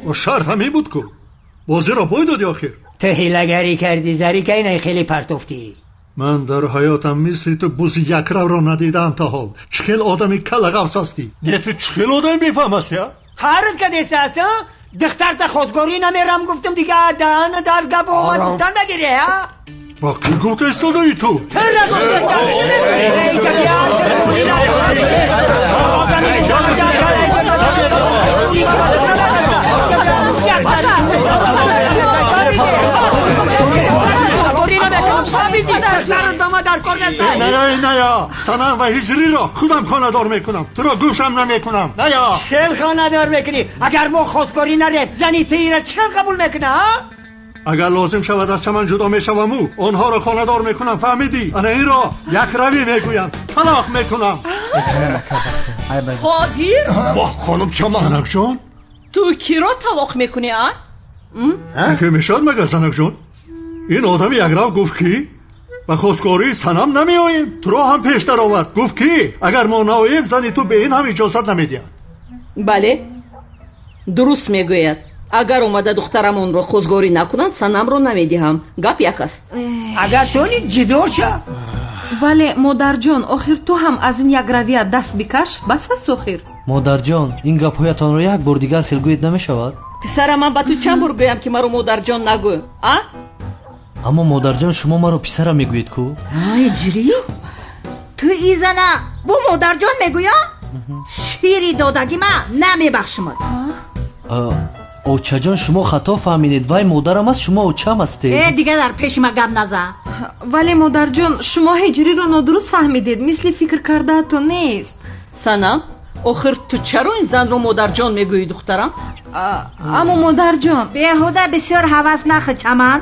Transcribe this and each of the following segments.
Ва шарт ҳамин буд ку. Бозиро пой додӣ охир. Ту ҳилагарӣ кардӣ, зарика инай хеле партофтӣ. Ман дар ҳаётам мисли ту бузи якравро надидаам то ҳол. Чӣ хел одами калағафс ҳастӣ? Не, ту чӣ хел одами бефаҳм ҳастӣ, а? Қарз кадеса аст, а? Духтарта хостгорӣ намерам гуфтам, дига даҳана дар гап омад гуфтан нагирӣ, а? Ба кӣ гуфта истодаӣ ту? Тура гуфтастам! Не, Санам ва Ҳиҷриро худам хонадор мекунам. Туро гӯшам намекунам. Ная. Чӣ хонадор мекунӣ? Агар мо хостгорӣ нарем, зани тира чӣ қабул мекуна, а? Агар лозим шавад аз чаман ҷудо мешаваму онҳоро хонадор мекунам, фаҳмидӣ? Ана инро якравӣ мегӯянд. Талоқ мекунам. Қодир? Воҳ, хонум Чаман. Занакҷон? Ту киро талоқ мекунӣ, а? Ки мешавад магар, занакҷон? Ин одами якрав гуфт ки ба хостгории Санам намеоем. Туро ҳам пештар овард. Гуфт ки агар мо наоем, зани ту ба ин ҳам иҷозат намедиҳад. Бале, дуруст мегӯяд. Агар омада духтарамонро хостгорӣ накунанд, Санамро намедиҳам. Гап як аст. Агар тони ҷудо ша. Вале модарҷон, охир ту ҳам аз ин якравият даст бикаш, бас аст охир. Модарҷон, ин гапҳоятонро як бор дигар хелгӯед намешавад? Писарам, ман ба ту чанд бор гӯям ки маро модарҷон нагӯ, а? Аммо модарҷон, шумо маро писарам мегӯед ку? Ҳиҷрӣ? Ту изана бо модарҷон мегӯя? Шири додагӣ ма намебахшимад. Очаҷон, шумо хато фаҳмидед. Вай модарам аст, шумо очам ҳастед. Э, дига дар пеши ма гап назан. Вале модарҷон, шумо Ҳиҷриро нодуруст фаҳмидед. Мисли фикр кардаатон нест. Санам, охир ту чаро ин занро модарҷон мегӯӣ, духтарам? Аммо модарҷон, беҳуда бисёр ҳавас нахӯ, Чаман.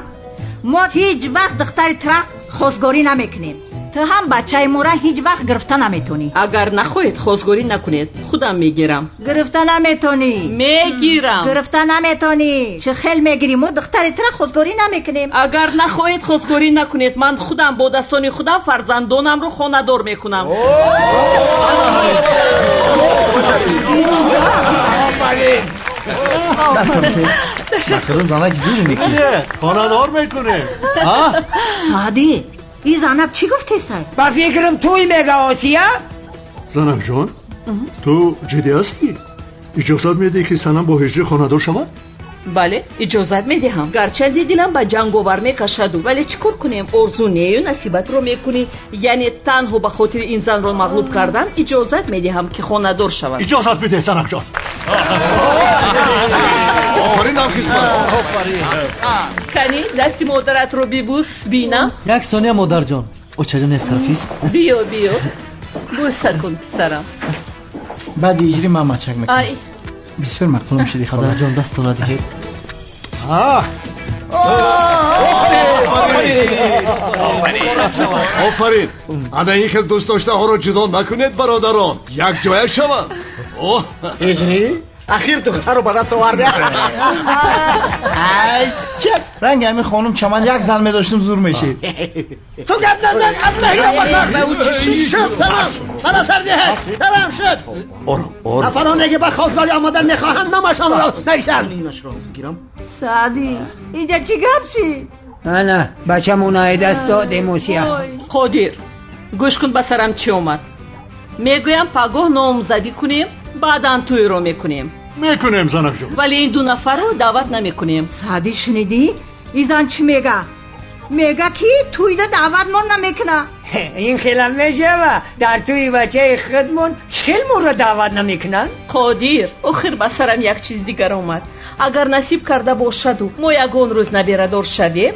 Мо ҳеҷ вақт духтари тура хостгорӣ намекунем. Ту ҳам бачаи моро ҳеҷ вақт гирифта наметонӣ. Агар нахоҳед хостгорӣ накунед, худам мегирам. Гирифта наметонӣ. Мегирам. Гирифта наметонӣ. Чӣ хел мегирӣ? Мо духтари тура хостгорӣ намекунем. Агар нахоҳед хостгорӣ накунед, ман худам бо дастони худам фарзандонамро хонадор мекунам. Ташаккур, занак зур мекунӣ. Хонадор мекунем. Саъдӣ, ин занак чӣ гуфтесай? Ба фикрам туй мега, Осия? Занакҷон, ту ҷиддӣ ҳастӣ? Иҷозат медиҳӣ ки Санам бо Ҳиҷрӣ хонадор шавад? Бале, иҷозат медиҳам. Гарчанде дилам ба ҷанговар мекашаду, вале чӣ кор кунем? Орзу нею насибатро мекунӣ. Яъне танҳо ба хотири ин занро мағлуб кардан иҷозат медиҳам ки хонадор шавад. Иҷозат бидеҳ, занакҷон. Офарин, ҳамхизмат. Кани, дасти модаратро бибӯс, бинам. Як сония, модарҷон. Очаҷон, як тарафист. Биё, биё. Бӯса кун, писарам. Баъди Ҳиҷрӣ ман мачак мекунам. Бисёр мақбулам шуди, хола. Падарҷон, дастона диҳед. Офарин. Ана ин хел дӯстдоштаҳоро ҷудо накунед, бародарон. Якҷоя шаванд. Ҳиҷрӣ, ахир духтарро ба даст овард. Ай, чак. Ранги ҳамин хонум Чаман як зан медоштем, зур мешид. Ту гап назан, шуд, тамом. Ана сар диҳед, тамом шуд. Ором, ором. Нафароне ки ба хостгорӣ омадан мехоҳанд, номашонро нависанд. Саъдӣ, инҷа чӣ гап шид? Ана, бачамон ай даст додем, Осия. Қодир, гӯш кун ба сарам чӣ омад. Мегӯям пагоҳ номзадӣ кунем, баъдан тӯйро мекунем. Мекунем, занакҷон. Вале ин ду нафарро даъват намекунем. Саъдӣ, шунидӣ? Ин зан чӣ мега? Мега ки тӯйда даъватмон намекуна. Ин хелам мешава. Дар тӯи бачаи худмон чӣ хел моро даъват намекунанд? Қодир, охир ба сарам як чиз дигар омад. Агар насиб карда бошаду мо ягон рӯз наберадор шавем,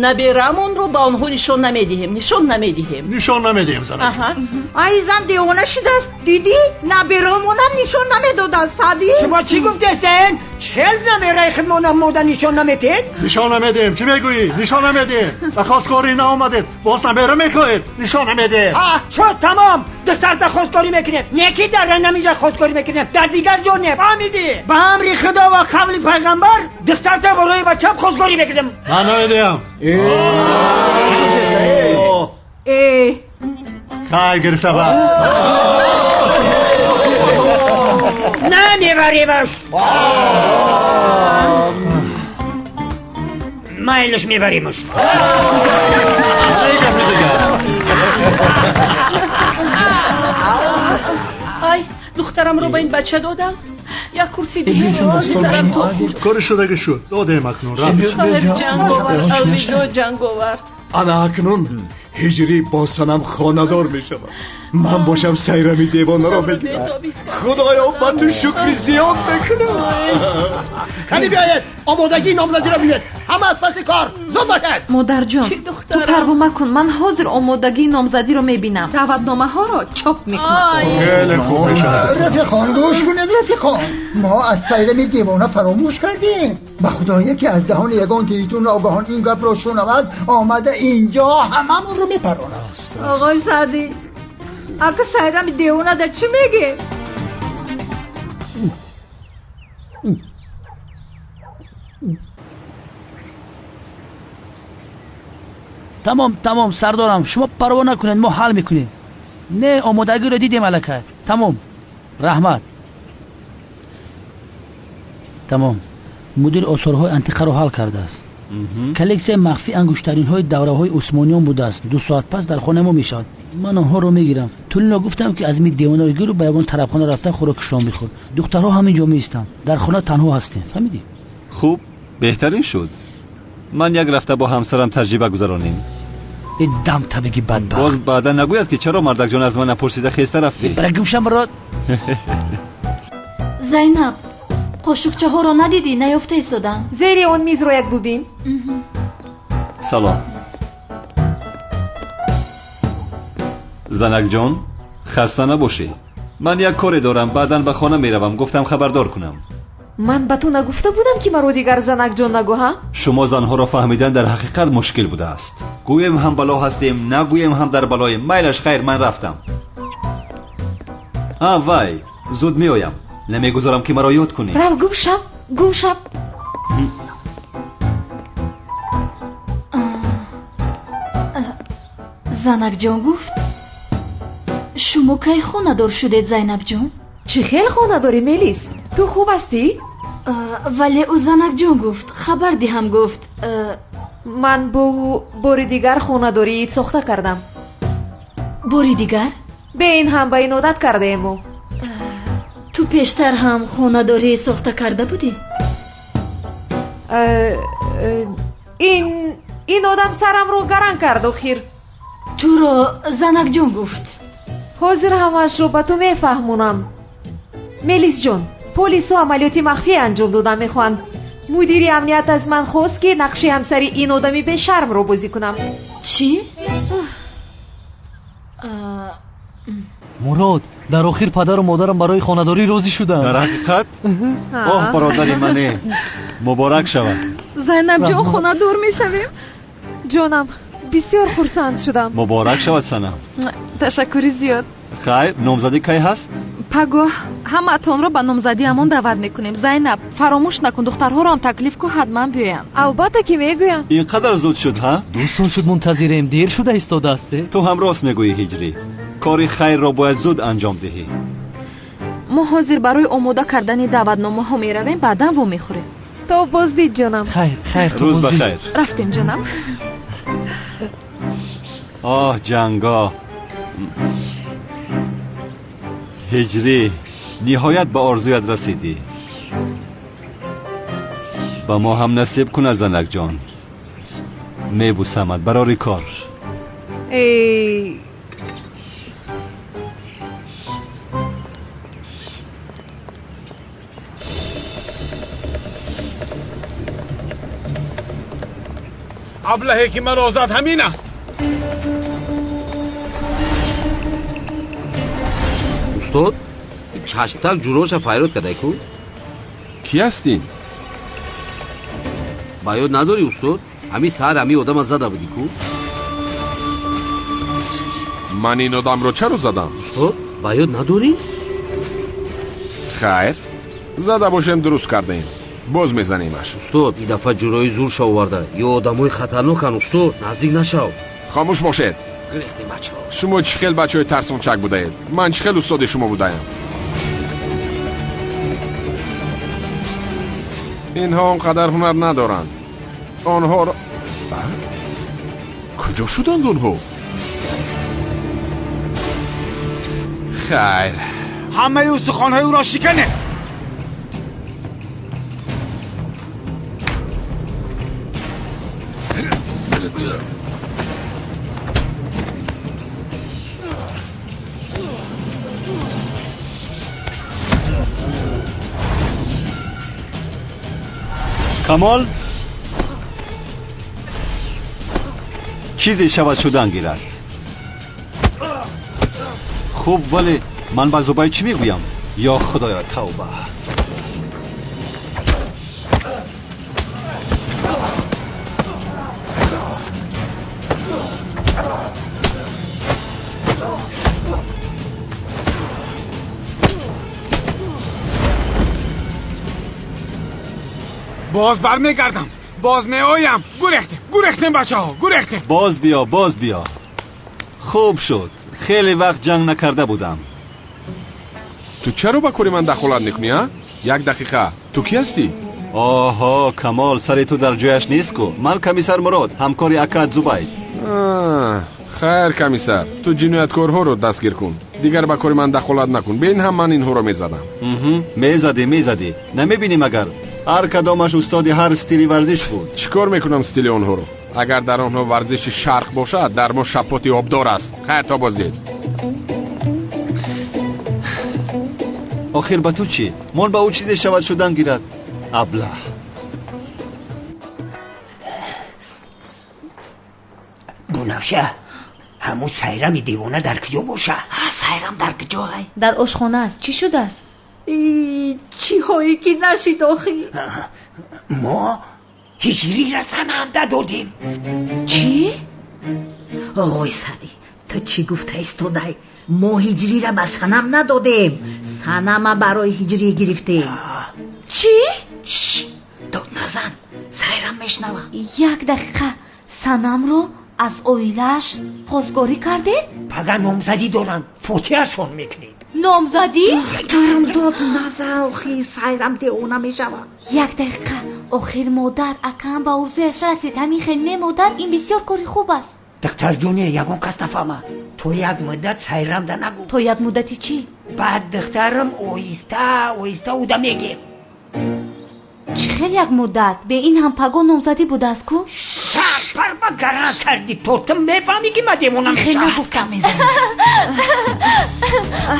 набераамонро ба онҳо нишон намедиҳем. Нишон намедиҳем. Нишон намедиҳем, занакҷон. Ай, зан девона шудааст. Дидӣ? Набераамонам нишон намедодааст, Саъдӣ. Шумо чӣ гуфтестен? Чӣ набераи худмонам мода нишон наметед? Нишон намедиҳем. Чӣ мегӯӣ? Нишон намедиҳем. Ба хостгорӣ наомадед, боз набера мехоҳед. Нишон намедиҳем. Шуд, тамом. Духтарта хостгорӣ мекунем. Не ки дар ҳаминҷа хостгорӣ мекунем, дар дигар ҷо не. Фаҳмидӣ? Ба амри Худо ва қавли пайғамбар духтарта барои бачам хостгорӣ мекунем. Ман намедиҳам. Хай гирифта ба. Намебаремаш. Майлаш мебаримаш. Ай, духтарамро ба ин бача додам. Як курси диҳем. Кори шудаги шуд. Додем акнун. Ҷанговар, алвидо ҷанговар. Ана акнун ҳиҷрӣ бо Санам хонадор мешавад. Ман бошам Сайрами девонаро мегирам. Худоё, ба ту шукри зиёд мекунам. Кани биёед, омодагии номзадиро бинед. Ҳама аз паси кор, зуд бошед. Модарҷон, ту парво макун, ман ҳозир омодагии номзадиро мебинам. Даъватномаҳоро чоп мекунам. Хеле хуб мешавад. Рафиқон, гӯш кунед, рафиқон. Мо аз Сайрами девона фаромӯш кардем. Ба худоя ки аз даҳони ягон тииту ногаҳон ин гапро шунавад, омада инҷо ҳамамонро мепаронад. Оғои Саъдӣ, ака Сайрами девона дар чӣ мегӣ? Тамом, тамом, сардорам, шумо парво накунед, мо ҳал мекунем. Не, омодагиро дидем аллакай. Тамом, раҳмат. Тамом, мудир осорҳои антиқаро ҳал кардааст. Коллексияи махфӣ ангуштаринҳои давраҳои усмониён будааст. 2 соат пас дар хонаи мо мешавад. Ман онҳоро мегирам. Тулино гуфтам ки аз ми девонаи гиру ба ягон тарабхона рафта хӯроки шом бихӯр. Духтарҳо ҳамин ҷо меистанд. Дар хона танҳо ҳастем. Фаҳмидӣ? Хуб, беҳтарин шуд. Ман як рафта бо ҳамсарам таҷриба гузаронем. Дам табиги бадбахт. Боз баъдан нагӯяд ки чаро мардакҷон аз ман напурсида хеста рафтӣ. Бара гумшам ро. Зайнаб, қошуқчаҳоро надидӣ, наёфта истодам. Зери он мизро як бубин. Салом. Занакҷон, хаста набошӣ. Ман як коре дорам, баъдан ба хона меравам. Гуфтам хабардор кунам. Ман ба ту нагуфта будам ки маро дигар занакҷон нагӯ, ҳа? Шумо занҳоро фаҳмидан дар ҳақиқат мушкил будааст. Гӯем ҳам бало ҳастем, нагӯем ҳам дар балоем. Майлаш хайр, ман рафтам. А вай, зуд меоям. Намегузорам ки маро ёд кунӣ. Рав, гум шав, гум шав. Занакҷон гуфт, шумо кай хонадор шудед, Зайнабҷон? Чӣ хел хонадорӣ, Мелис? Ту хуб ҳастӣ? Вале ӯ занакҷон гуфт, хабар диҳам гуфт. Ман бо ӯ бори дигар хонадорӣ сохта кардам. Бори дигар? Бе ин ҳам ба ин одат кардаем мо. Ту пештар ҳам хонадорӣ сохта карда будӣ? Ин одам сарамро гаран кард охир. Туро занакҷон гуфт. Ҳозир ҳамаашро ба ту мефаҳмонам. Мелисҷон, полисҳо амалиёти махфӣ анҷом дода мехоҳанд. Мудири амният аз ман хост ки нақши ҳамсари ин одами бешармро бозӣ кунам. Чӣ? Мурод, дар охир падару модарам барои хонадорӣ розӣ шуданд. Дар ҳақиқат? Оҳ, бародари мане, муборак шавад. Зайнабҷон, хонадор мешавем. Ҷонам, бисёр хурсанд шудам. Муборак шавад, Санам. Ташаккури зиёд. Хайр, номзадӣ кай ҳаст? Пагоҳ ҳамаатонро ба номзадиамон даъват мекунем. Зайнаб, фаромӯш накун, духтарҳоро ҳам таклиф кун, ҳатман биёянд. Албатта ки мегӯям. Ин қадар зуд шуд, ҳа? 2 сол шуд мунтазирем, дер шуда истодаасте. Ту ҳам рост мегӯӣ, Ҳиҷрӣ. Кори хайрро бояд зуд анҷом диҳӣ. Мо ҳозир барои омода кардани даъватномаҳо меравем, баъдан вомехӯрем. То боздид, ҷонам. Хайр, хайр, то рӯз боздид. Бахайр. Рафтем, ҷонам. Оҳ, ҷанго. Ҳиҷрӣ, ниҳоят ба орзуят расидӣ. Ба мо ҳам насиб кунад, занакҷон. Мебусамад, барори кор. Эй, Аблаҳе ки маро зад ҳамин аст. Устод, чашмтак ҷуроша файрод кардай ку? Кӣ ҳастин? Ба ёд надорӣ, устод? Ҳамин саҳар ҳамин одама зада будӣ ку? Ман ин одамро чаро задам? Устод, ба ёд надорӣ? Хайр, зада бошем дуруст кардаем. Боз мезанемаш. Устод, ин дафъа ҷурои зурша оварда. Ё одамои хатарнокан, устод, наздик нашав. Хомӯш бошед. Гирехтем, бачаҳо. Шумо чӣ хел бачаҳои тарсончак будаед? Ман чӣ хел устоди шумо будаям? Инҳо он қадар ҳунар надоранд. Онҳоро куҷо шуданд онҳо? Хайр, ҳамаи устухонҳои ӯро шиканед. Камол, чизе шавад шудан гирад. Хуб, вале ман ба Зубайд чӣ мегӯям? Ё Худоё, тавба! Боз бармегардам, боз меоям. Гурехтем, гурехтем бачаҳо, гурехтем. Боз биё, боз биё. Хуб шуд, хеле вақт ҷанг накарда будам. Ту чаро ба кори ман дахолат мекунӣ, а? Як дақиқа, ту кӣ ҳастӣ? Оҳо, Камол, сари ту дар ҷояш нест ку. Ман комиссар Мурод, ҳамкори акат Зубайд. Хайр, комиссар, ту ҷинояткорҳоро дастгир кун. Дигар ба кори ман дахолат накун. Бе ин ҳам ман инҳоро мезадам. Мезадӣ, мезадӣ. Намебинӣ магар? Ҳар кадомаш устоди ҳар стили варзиш буд. Чӣ кор мекунам стили онҳоро? Агар дар онҳо варзиши шарқ бошад, дар мо шапоти обдор аст. Хайр, то боздид. Охир ба ту чӣ? Мон ба ӯ чизе шавад шудан гирад. Аблаҳ. Бунафша, ҳамун Сайрами девона дар куҷо боша? Сайрам дар куҷоай? Дар ошхона аст. Чӣ шудааст? Чиҳое ки нашид охи? Мо ҳиҷрира Санамда додем. Чӣ? Оғои Саъдӣ, ту чӣ гуфта истодай? Мо ҳиҷрира ба Санам надодем. Санама барои ҳиҷрӣ гирифтем. Чӣ? Дод назан, Сайрам мешнава. Як дақиқа, Санамро аз оилааш хостгорӣ кардед? Пага номзадӣ доранд, фотиҳашон мекунем. Номзадӣ? Духтарам, дод назан, охи Сайрам девона мешавад. Як дақиқа, охир модар, акаам ба орзуяш расид. Ҳамин хел не, модар, ин бисёр кори хуб аст. Духтарҷоне, ягон кас нафаҳма. То як муддат Сайрамда нагӯ. То як муддати чӣ? Баъд духтарам оҳиста оҳиста уда мегем. Чӣ хел як муддат? Бе ин ҳам пагоҳ номзадӣ будааст ку? Сарпар ба гаран кардӣ, то ту мефаҳмӣ ки ман девона Хел мешавам. нагуфтам.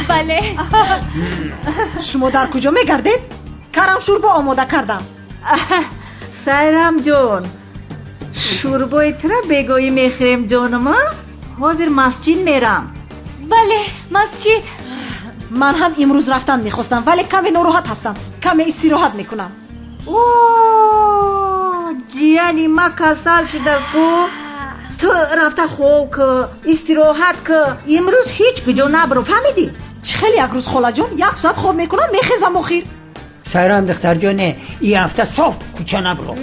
Бале. Шумо дар куҷо мегардед? Карам шӯрбо омода кардам. Сайрам ҷон, шӯрбои тура бегоҳӣ мехӯрем, ҷонум, а? Ҳозир масҷид мерам. Бале, масҷид. Ман ҳам имрӯз рафтан мехостам, вале каме нороҳат ҳастам. Каме истироҳат мекунам. О, ҷияни ма касал шудааст ку. Ту рафта хоб ку, истироҳат ку. Имрӯз ҳеҷ куҷо набро, фаҳмидӣ? Чӣ хеле як рӯз, холаҷон? Як соат хоб мекунам, мехезам охир. Сайрам духтарҷоне, ин ҳафта соф кӯча набро.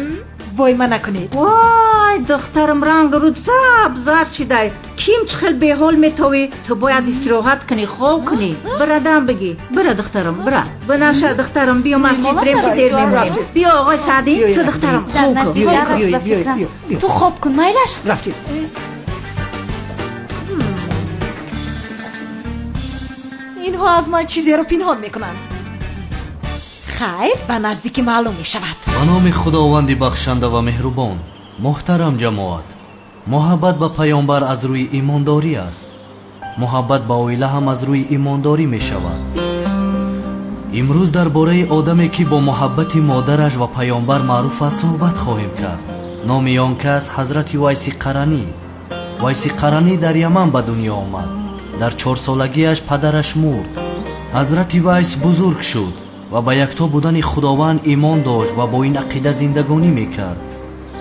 Вой, ма накунед. Вой, духтарам, ранг руд сабз зард шидай. Ким чӣ хел беҳол метовӣ? Ту бояд истироҳат кунӣ, хоб кунӣ. Бира дам бигӣ. Бира духтарам, бира. Бунафша духтарам, биё масҷид рем, ки дер мемонем. Биё оғои Саъдӣ, ту духтарам Дар хоб кун. наздик дар аст ба фикрам. Ту хоб кун, майлаш? Рафтем. Инҳо аз ман чизеро пинҳон мекунанд. Хайр, ба наздикӣ маълум мешавад. Ба номи Худованди бахшанда ва меҳрубон. Муҳтарам ҷамоат, муҳаббат ба паёмбар аз рӯи имондорӣ аст. Муҳаббат ба оила ҳам аз рӯи имондорӣ мешавад. Имрӯз дар бораи одаме, ки бо муҳаббати модараш ва паёмбар маъруф аст, суҳбат хоҳем кард. Номи он кас ҳазрати Вайси Қаранӣ. Вайси Қаранӣ дар Яман ба дунё омад. Дар 4-солагиаш падараш мурд. Ҳазрати Вайс бузург шуд ва ба якто будани Худованд имон дошт ва бо ин ақида зиндагонӣ мекард.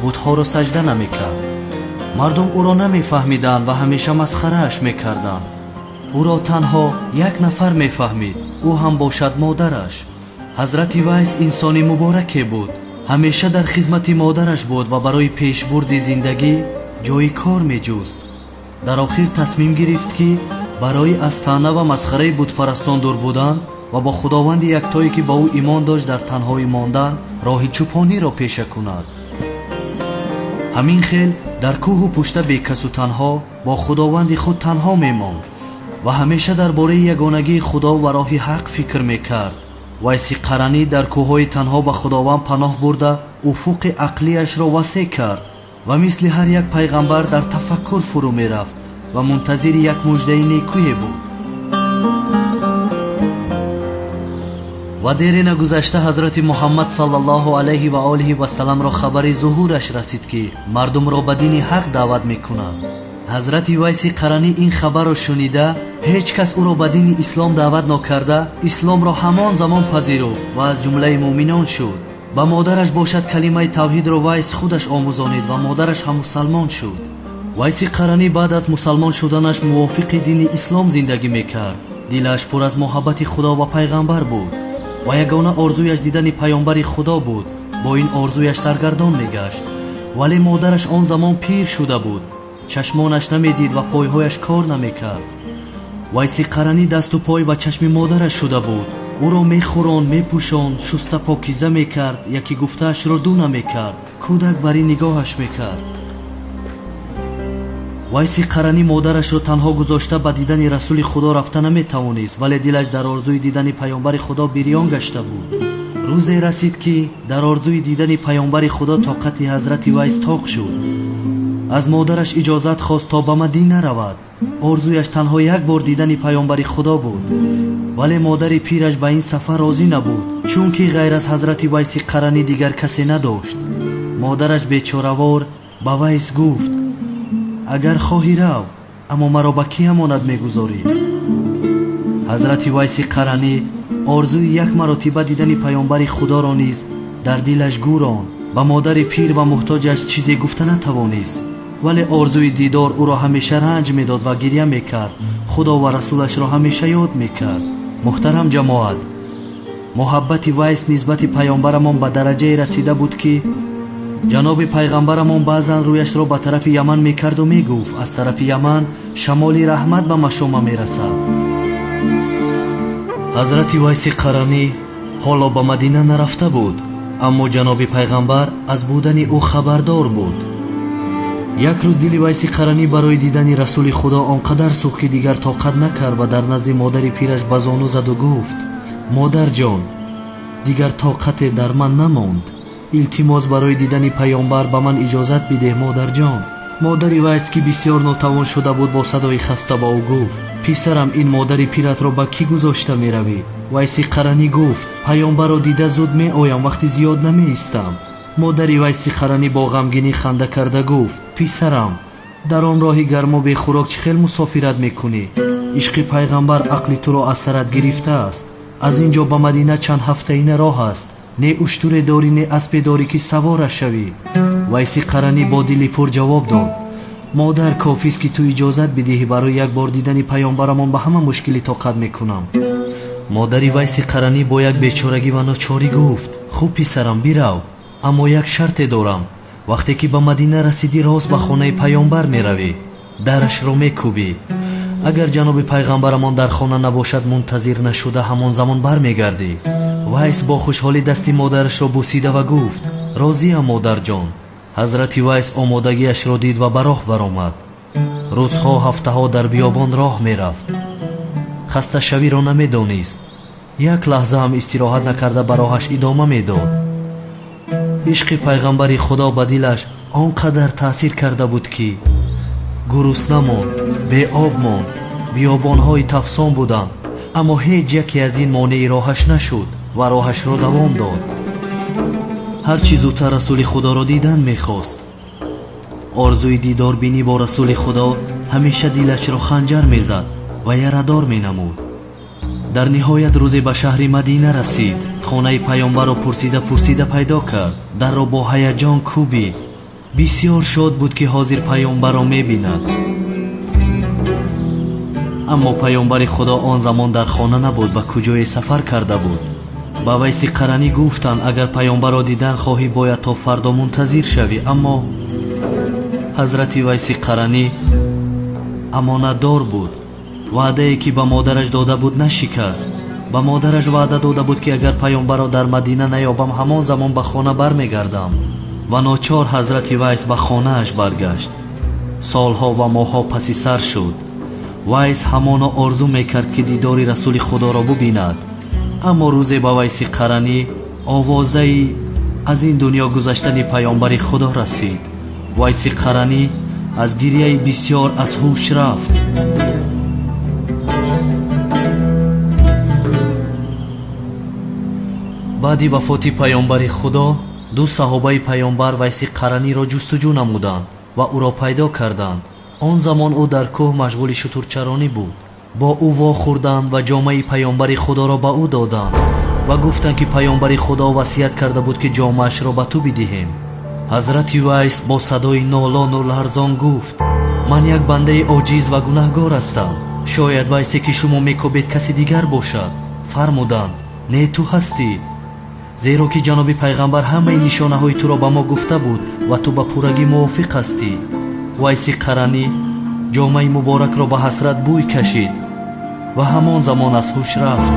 Бутҳоро саҷда намекард. Мардум ӯро намефаҳмиданд ва ҳамеша масхарааш мекарданд. Ӯро танҳо як нафар мефаҳмид, ӯ ҳам бошад модараш. Ҳазрати Вайс инсони мубораке буд. Ҳамеша дар хизмати модараш буд ва барои пешбурди зиндагӣ ҷои кор меҷуст. Дар охир тасмим гирифт, ки барои аз таъна ва масхараи бутпарастон дур будан ва бо Худованди яктое, ки ба ӯ имон дошт, дар танҳоӣ мондан роҳи чӯпониро пеша кунад. Ҳамин хел дар кӯҳу пушта бекасу танҳо бо худованди худ танҳо мемонд ва ҳамеша дар бораи ягонагии худо ва роҳи ҳақ фикр мекард. Вайси Қаранӣ дар кӯҳҳои танҳо ба худованд паноҳ бурда уфуқи ақлияшро васеъ кард ва мисли ҳар як пайғамбар дар тафаккур фурӯ мерафт ва мунтазири як муждаи некӯе буд. Ва дере нагузашта ҳазрати Муҳаммад саллаллоҳу алайҳи ва олиҳи васалламро хабари зуҳураш расид, ки мардумро ба дини ҳақ даъват мекунад. Ҳазрати Вайси Қаранӣ ин хабарро шунида, ҳеҷ кас ӯро ба дини ислом даъват нокарда, исломро ҳамон замон пазируфт ва аз ҷумлаи муъминон шуд. Ба модараш бошад калимаи тавҳидро Вайс худаш омӯзонид ва модараш ҳам мусалмон шуд. Вайси Қаранӣ баъд аз мусалмон шуданаш мувофиқи дини ислом зиндагӣ мекард. Дилаш пур аз муҳаббати худо ва пайғамбар буд ва ягона орзуяш дидани пайғамбари худо буд. Бо ин орзуяш саргардон мегашт. Вале модараш он замон пир шуда буд, чашмонаш намедид ва пойҳояш кор намекард. Вайси Қаранӣ дасту пой ва чашми модараш шуда буд. Ӯро мехӯронд, мепӯшонд, шуста покиза мекард, яки гуфтаашро ду намекард. Кӯдак бар ин нигоҳаш мекард. Вайси Қаранӣ модарашро танҳо гузошта ба дидани расули худо рафта наметавонист, вале дилаш дар орзуи дидани паёмбари худо бирён гашта буд. Рӯзе расид, ки дар орзуи дидани паёмбари худо тоқати ҳазрати Вайс тоқ шуд. Аз модараш иҷозат хост то ба Мадина равад. Орзуяш танҳо як бор дидани паёмбари худо буд. Вале модари пираш ба ин сафар розӣ набуд, чунки ғайр аз ҳазрати Вайси Қаранӣ дигар касе надошт. Модараш бечоравор ба Вайс гуфт: агар хоҳӣ рав, аммо маро ба кӣ амонат мегузорӣ? Ҳазрати Вайси Қаранӣ орзуи як маротиба дидани паёмбари худоро низ дар дилаш гӯронд. Ба модари пир ва муҳтоҷаш чизе гуфта натавонист, вале орзуи дидор ӯро ҳамеша ранҷ медод ва гиря мекард. Худо ва расулашро ҳамеша ёд мекард. Муҳтарам ҷамоат, муҳаббати Вайс нисбати паёмбарамон ба дараҷае расида буд, ки ҷаноби пайғамбарамон баъзан рӯяшро ба тарафи Яман мекарду мегуфт: аз тарафи Яман шамоли раҳмат ба машома мерасад. Ҳазрати Вайси Қаранӣ ҳоло ба Мадина нарафта буд, аммо ҷаноби пайғамбар аз будани ӯ хабардор буд. Як рӯз дили Вайси Қаранӣ барои дидани расули худо он қадар сӯхт, ки дигар тоқат накард ва дар назди модари пираш ба зону заду гуфт: модарҷон, дигар тоқате дар ман намонд. Илтимос барои дидани паёмбар ба ман иҷозат бидеҳ, модарҷон. Модари Вайс, ки бисёр нотавон шуда буд, бо садои хаста ба ӯ гуфт: писарам, ин модари пиратро ба кӣ гузошта меравӣ? Вайси Қаранӣ гуфт: паёмбарро дида зуд меоям, вақти зиёд намеистам. Модари Вайси Қаранӣ бо ғамгинӣ ханда карда гуфт: писарам, дар он роҳи гарму бехӯрок чӣ хел мусофират мекунӣ? Ишқи пайғамбар ақли туро аз сарат гирифтааст. Аз ин ҷо ба Мадина чанд ҳафтаина роҳ аст. Не уштуре дорӣ, не аспе дорӣ, ки савора шавӣ. Вайси Қаранӣ бо дили пур ҷавоб дод: модар, кофист, ки ту иҷозат бидиҳӣ барои як бор дидани паёмбарамон ба ҳама мушкилӣ тоқат мекунам. Модари Вайси Қаранӣ бо як бечорагӣ ва ночорӣ гуфт: хуб писарам, бирав, аммо як шарте дорам. Вақте ки ба Мадина расидӣ, рост ба хонаи паёмбар меравӣ, дарашро мекӯбӣ. Агар ҷаноби пайғамбарамон дар хона набошад, мунтазир нашуда ҳамон замон бармегардӣ. Вайс бо хушҳолӣ дасти модарашро бусида ва гуфт: розиям, модарҷон. Ҳазрати Вайс омодагиашро дид ва ба роҳ баромад. Рӯзҳо, ҳафтаҳо дар биёбон роҳ мерафт. Хасташавиро намедонист. Як лаҳза ҳам истироҳат накарда ба роҳаш идома медод. Ишқи пайғамбари худо ба дилаш он қадар таъсир карда буд, ки гурусна монд, беоб монд, биёбонҳои тафсон буданд, аммо ҳеҷ яке аз ин монеи роҳаш нашуд ва роҳашро давом дод. Ҳарчи зудтар расули худоро дидан мехост. Орзуи дидорбинӣ бо расули худо ҳамеша дилашро ханҷар мезад ва ярадор менамуд. Дар ниҳоят рӯзе ба шаҳри Мадина расид. Хонаи паёмбарро пурсида пурсида пайдо кард. Дарро бо ҳаяҷон кӯбид. Бисёр шод буд, ки ҳозир паёмбарро мебинад. Аммо паёмбари худо он замон дар хона набуд, ба куҷое сафар карда буд. Ба Вайси Қаранӣ гуфтанд: агар паёмбарро дидан хоҳӣ, бояд то фардо мунтазир шавӣ. Аммо ҳазрати Вайси Қаранӣ амонатдор буд. Ваъдае, ки ба модараш дода буд, нашикаст. Ба модараш ваъда дода буд, ки агар паёмбарро дар Мадина наёбам, ҳамон замон ба хона бармегардам. Ва ночор ҳазрати Вайс ба хонааш баргашт. Солҳо ва моҳҳо паси сар шуд. Вайс ҳамоно орзу мекард, ки дидори расули худоро бубинад. Аммо рӯзе ба Вайси Қаранӣ овозаи аз ин дунё гузаштани паёмбари худо расид. Вайси Қаранӣ аз гирияи бисёр аз ҳуш рафт. Баъди вафоти паёмбари худо ду саҳобаи паёмбар Вайси Қараниро ҷустуҷӯ намуданд ва ӯро пайдо карданд. Он замон ӯ дар кӯҳ машғули шутурчаронӣ буд. Бо ӯ вохӯрданд ва ҷомаи паёмбари худоро ба ӯ доданд ва гуфтанд, ки паёмбари худо васият карда буд, ки ҷомаашро ба ту бидиҳем. Ҳазрати Вайс бо садои нолону ларзон гуфт: ман як бандаи оҷиз ва гунаҳгор ҳастам. Шояд Вайсе, ки шумо мекобед, каси дигар бошад. Фармуданд: не, ту ҳастӣ, зеро ки ҷаноби пайғамбар ҳамаи нишонаҳои туро ба мо гуфта буд ва ту ба пуррагӣ мувофиқ ҳастӣ. Вайси Қаранӣ ҷомаи муборакро ба ҳасрат бӯй кашид ва ҳамон замон аз ҳуш рафт.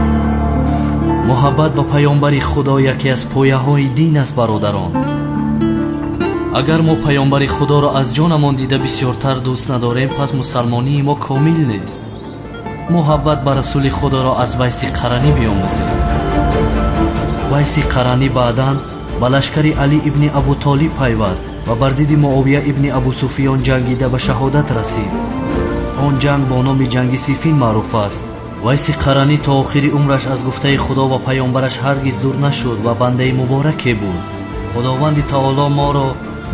Муҳаббат ба паёмбари худо яке аз пояҳои дин аст, бародарон. Агар мо паёмбари худоро аз ҷонамон дида бисёртар дӯст надорем, пас мусалмонии мо комил нест. Муҳаббат ба расули худоро аз Вайси Қаранӣ биомӯзед. Вайси Қаранӣ баъдан ба лашкари Алӣ ибни Абу Толиб пайваст ва бар зидди Муовия ибни Абу Суфиён ҷангида ба шаҳодат расид. Он ҷанг бо номи ҷанги Сифин маъруф аст. Вайси Қаранӣ то охири умраш аз гуфтаи худо ва паёмбараш ҳаргиз дур нашуд ва бандаи мубораке буд. Худованди таоло моро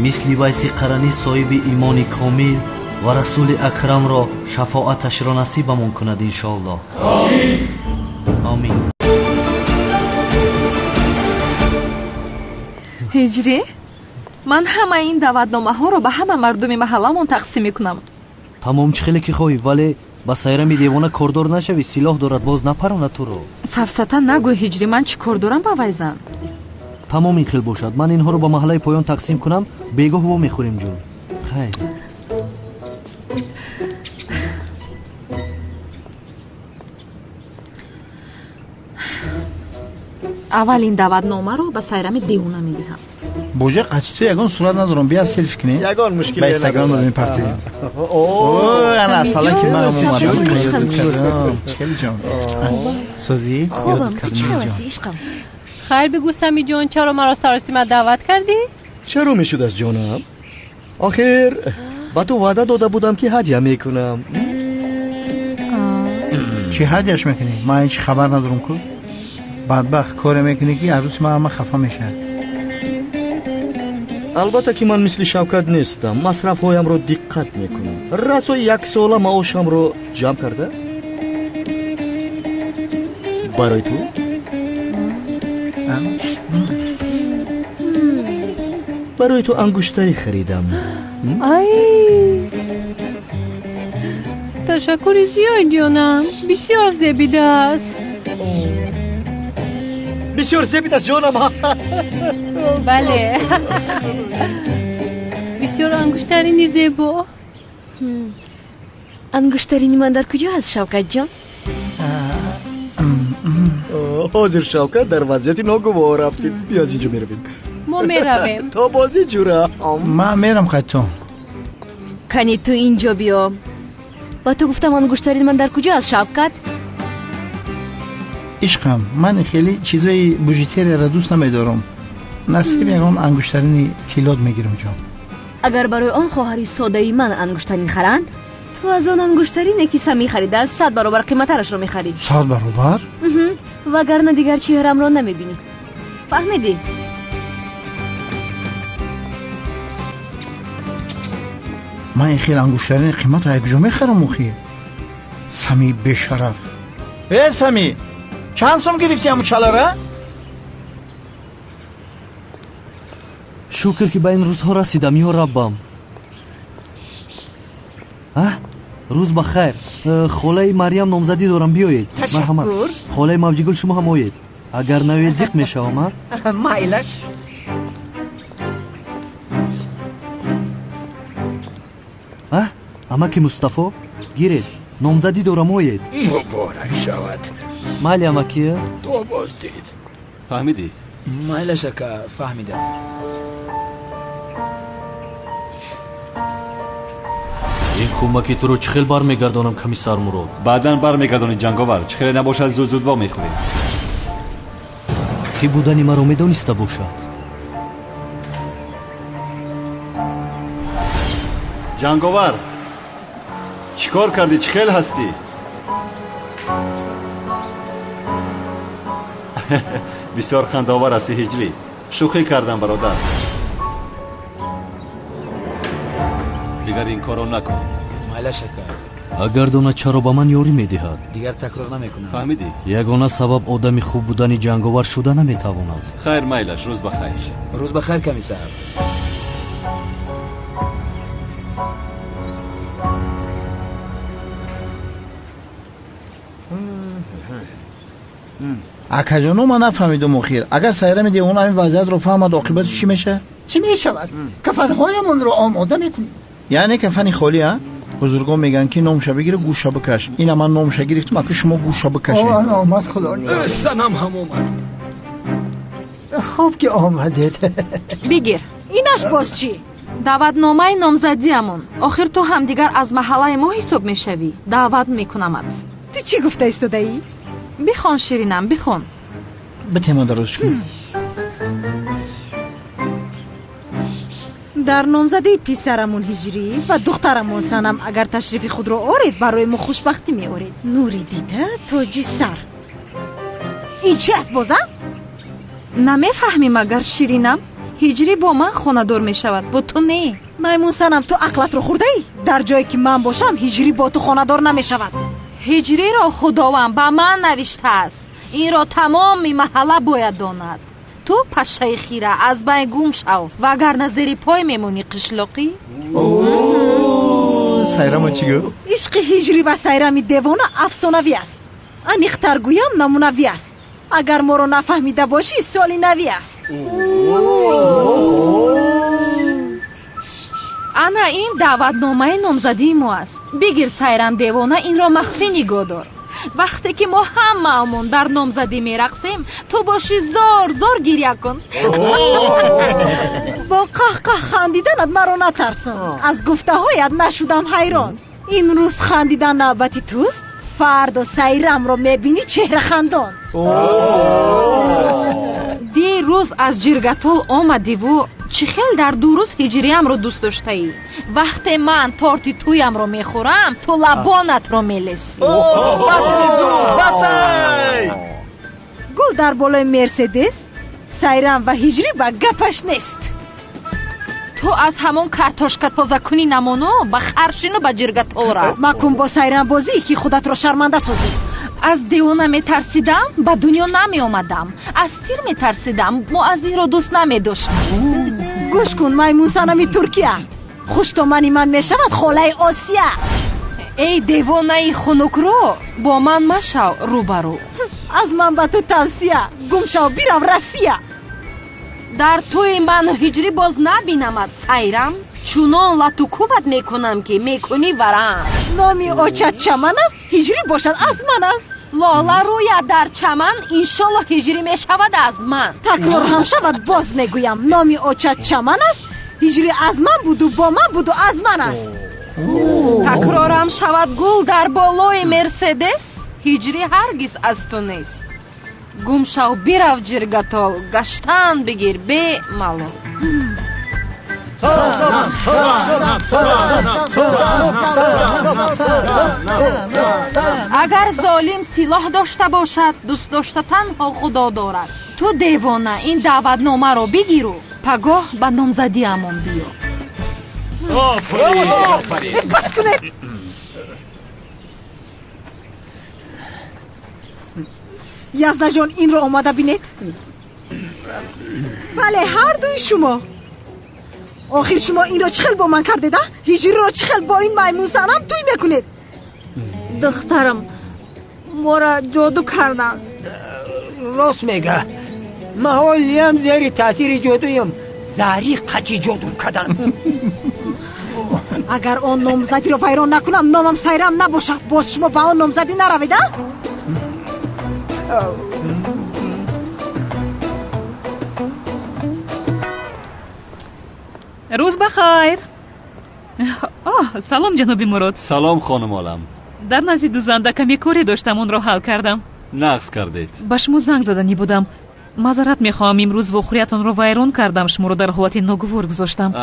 мисли Вайси Қаранӣ соҳиби имони комил ва расули акрамро шафоаташро насибамон кунад, иншоаллоҳ. Омин. Ҳиҷрӣ, ман ҳамаи ин даъватномаҳоро ба ҳама мардуми маҳалламон тақсим мекунам. Тамом, чӣ хеле ки хоҳӣ, вале ба Сайрами девона кордор нашавӣ, силоҳ дорад, боз напаронад туро. Сафсата нагӯй, Ҳиҷрӣ, ман чӣ кор дорам ба вай зан? Тамом, ин хел бошад. Ман инҳоро ба маҳаллаи поён тақсим кунам, бегоҳ во мехӯрем, ҷон. Хайр. Аввал ин даъватномаро ба Сайрами девона медиҳам. Боже, қачи ягон сурат надорам, бия селфи кунем. Ягон мушкиле ба Инстаграм дорем партӣ. О, ана асалан ки ман омадам. Хеле ҷон. Созӣ? Хубам, ту чӣ ҳастӣ, ишқам? Хайр бигӯ, Сами ҷон, чаро маро саросима даъват кардӣ? Чаро мешуд аз ҷонам? Охир ба ту ваъда дода будам, ки ҳадя мекунам. Чӣ ҳадяш мекунӣ? Ман ҳеҷ хабар надорам ку. Бадбахт коре мекунӣ, ки арӯси ман ҳама хафа мешавад. Албатта ки ман мисли Шавкат нестам, масрафҳоямро диққат мекунам. Расо як сола маошамро ҷамъ карда барои ту ангуштарӣ харидам. Ай, ташаккури зиёд, ҷонам, бисёр зебидааст. Бисёр зебидааст, ҷонам. Бале, бисёр ангуштарини зебо. Ангуштарини ман дар куҷо аст, Шавкатҷон? Ҳозир Шавкат дар вазъияти ногувор рафтид. Биё, аз инҷо меравем. Мо меравем. То бозӣ, ҷура. Ман мерам қайтон. Кани ту инҷо биё. Ба ту гуфтам, ангуштарини ман дар куҷо аст, Шавкат? Ишқам, ман хеле чизои бижутерияро дӯст намедорам. Насиб ягон ангуштарини тиллот мегирам, ҷон. Агар барои он хоҳари содаи ман ангуштарин харанд, ту аз он ангуштарине, ки Сами харидааст, 100 баробар қиматтарашро мехарӣ. 100 баробар? Вагарна дигар чеҳрамро намебинӣ. Фаҳмидӣ? Ман ин хел ангуштарини қиматро як куҷо мехарам охир? Сами бешараф. Э, Сами, чанд сом гирифтӣ ҳамун чалара? Шукр, ки ба ин рӯзҳо расидам, ё раббам. Рӯз ба хайр. Холаи Марьям, номзадӣ дорам, биёед. Ташаккур. Холаи Мавҷигул, шумо ҳам оед. Агар наоед, зиқ мешавам, а? Майлаш. Амаки Мустафо, гиред, номзадӣ дорам, оед. Муборак шавад. Майли, амаки. То боздид. Фаҳмидӣ? Майлаш, ака, фаҳмидам. Ин кӯмаки туро чӣ хел бармегардонам, комиссар Мурод? Баъдан бармегардонӣ, ҷанговар. Чӣ хеле набошад, зуд-зуд во мехӯрем. Кӣ будани маро медониста бошад? Ҷанговар, чӣ кор кардӣ? Чӣ хел ҳастӣ? Бисёр хандаовар ҳастӣ, Ҳиҷрӣ. Шӯхӣ кардам, бародар. Дигар ин корро накун. Майлаш, ака. Агар донад, чаро ба ман ёрӣ медиҳад? Дигар такрор намекунам. Фаҳмидӣ? Ягона сабаб одами хуб будани ҷанговар шуда наметавонад. Хайр, майлаш, рӯз ба хайр. Рӯз ба хайр, комиссар. Акаҷоно, ман нафаҳмидум охир. Агар Сайрами девона ҳамин вазъиятро фаҳмад, оқибати чӣ мешавад? Чӣ мешавад? Кафанҳоямонро омода мекунем. Яъне кафани холӣ, а? Бузургон мегӯянд, ки номша бигира, гӯша бикаш. Ина ман номша гирифтам, аку шумо гӯша бикашед. Он омад, худо. Санам ҳам омад. Хуб ки омадед. Бигир. Инаш боз чӣ? Даъватномаи номзадиамон. Охир ту ҳам дигар аз маҳаллаи мо ҳисоб мешавӣ. Даъват мекунамат. Ту чӣ гуфта истодаӣ? Бихон, Ширинам, бихон. Битема дароз кун. Дар номзадии писарамон Ҳиҷрӣ ва духтарамон Санам агар ташрифи худро оред, барои мо хушбахтӣ меоред. Нури дида, тоҷи сар. Ин чи аст боза? Намефаҳмӣ магар, Ширинам? Ҳиҷрӣ бо ман хонадор мешавад, бо ту не. Маймун Санам, ту ақлатро хӯрдаӣ? Дар ҷое ки ман бошам, Ҳиҷрӣ бо ту хонадор намешавад. Ҳиҷриро Худованд ба ман навиштааст. Инро тамоми маҳалла бояд донад. Ту пашшаи хира, аз байн гум шав, вагарна зери пой мемонӣ, қишлоқӣ. Сайрама чӣ гуфт? Ишқи Ҳиҷрӣ ва Сайрами девона афсонавӣ аст. Аниқтар гӯям, намунавӣ аст. Агар моро нафаҳмида бошӣ, соли навӣ аст. Ана ин даъватномаи номзадии мо аст. Бигир, Сайрам девона, инро махфӣ нигоҳ дор. Вақте ки мо ҳамаамон дар номзадӣ мерақсем, ту бошӣ зор зор гиря кун. Бо қаҳқаҳ хандиданат маро натарсон. Аз гуфтаҳоят нашудам ҳайрон. Имрӯз хандидан навбати туст, фардо Сайрамро мебинӣ чеҳрахандон. Дирӯз аз ҷиргатол омадиву чӣ хел дар 2 рӯз ҳиҷриямро дӯст доштаӣ. Вақте ман торти тӯямро мехӯрам, ту лабонатро мелесӣ. Гул дар болои Мерседес, Сайрам ва Ҳиҷрӣ ба гапаш нест. Ту аз ҳамон картошка тозакунӣ намону ба харшину ба ҷиргатол рав. Макун бо Сайрам бозӣ, ки худатро шарманда созӣ. Аз девона метарсидам, ба дунё намеомадам. Аз тир метарсидам, муаззинро дӯст намедоштам. Гӯш кун, маймун Санами Туркия. Хуштомани ман мешавад холаи Осия. Эй девонаи хунукрӯ, бо ман машав рӯбарӯ. Аз ман ба ту тавсия, гум шав, бирав Россия. Дар тӯи ману Ҳиҷрӣ боз набинамад, Сайрам. Чунон лату кӯбат мекунам, ки мекунӣ варам. Номи очат Чаман аст, Ҳиҷрӣ бошад аз ман аст. Лола рӯяд дар чаман, иншолло Ҳиҷрӣ мешавад аз ман. Такрор ҳам шавад, боз мегӯям, номи очат Чаман аст, Ҳиҷрӣ аз ман буду бо ман буду аз ман аст. Такрорам шавад, гул дар болои Мерседес, Ҳиҷрӣ ҳаргиз аз ту нест. Гум шав, бирав ҷиргатол, гаштан бигир бемалол. Агар золим силоҳ дошта бошад, дӯст дошта танҳо Худо дорад. Ту девона, ин даъватномаро бигиру пагоҳ ба номзадиамон биё. Бас кунед! Яздаҷон, инро омада бинед. Бале, ҳар дуи шумо. Охир шумо инро чӣ хел бо ман кардед, а? Ҳиҷриро чӣ хел бо ин маймун Санам тӯй мекунед? Духтарам, моро ҷоду карданд. Рост мега. Ман ҳолиям зери таъсири ҷодуям. Зари қачи ҷоду кардам. Агар он номзадиро вайрон накунам, номам Сайрам набошад. Боз шумо ба он номзадӣ наравед, а? Рӯз ба хайр. Оҳ, салом ҷаноби Мурод. Салом хонум Олам. Дар назди дузанда каме коре доштам, онро ҳал кардам. Нағз кардед. Ба шумо занг заданӣ будам. Маъзарат мехоҳам, имрӯз вохӯриятонро вайрон кардам, шуморо дар ҳолати ногувор гузоштам.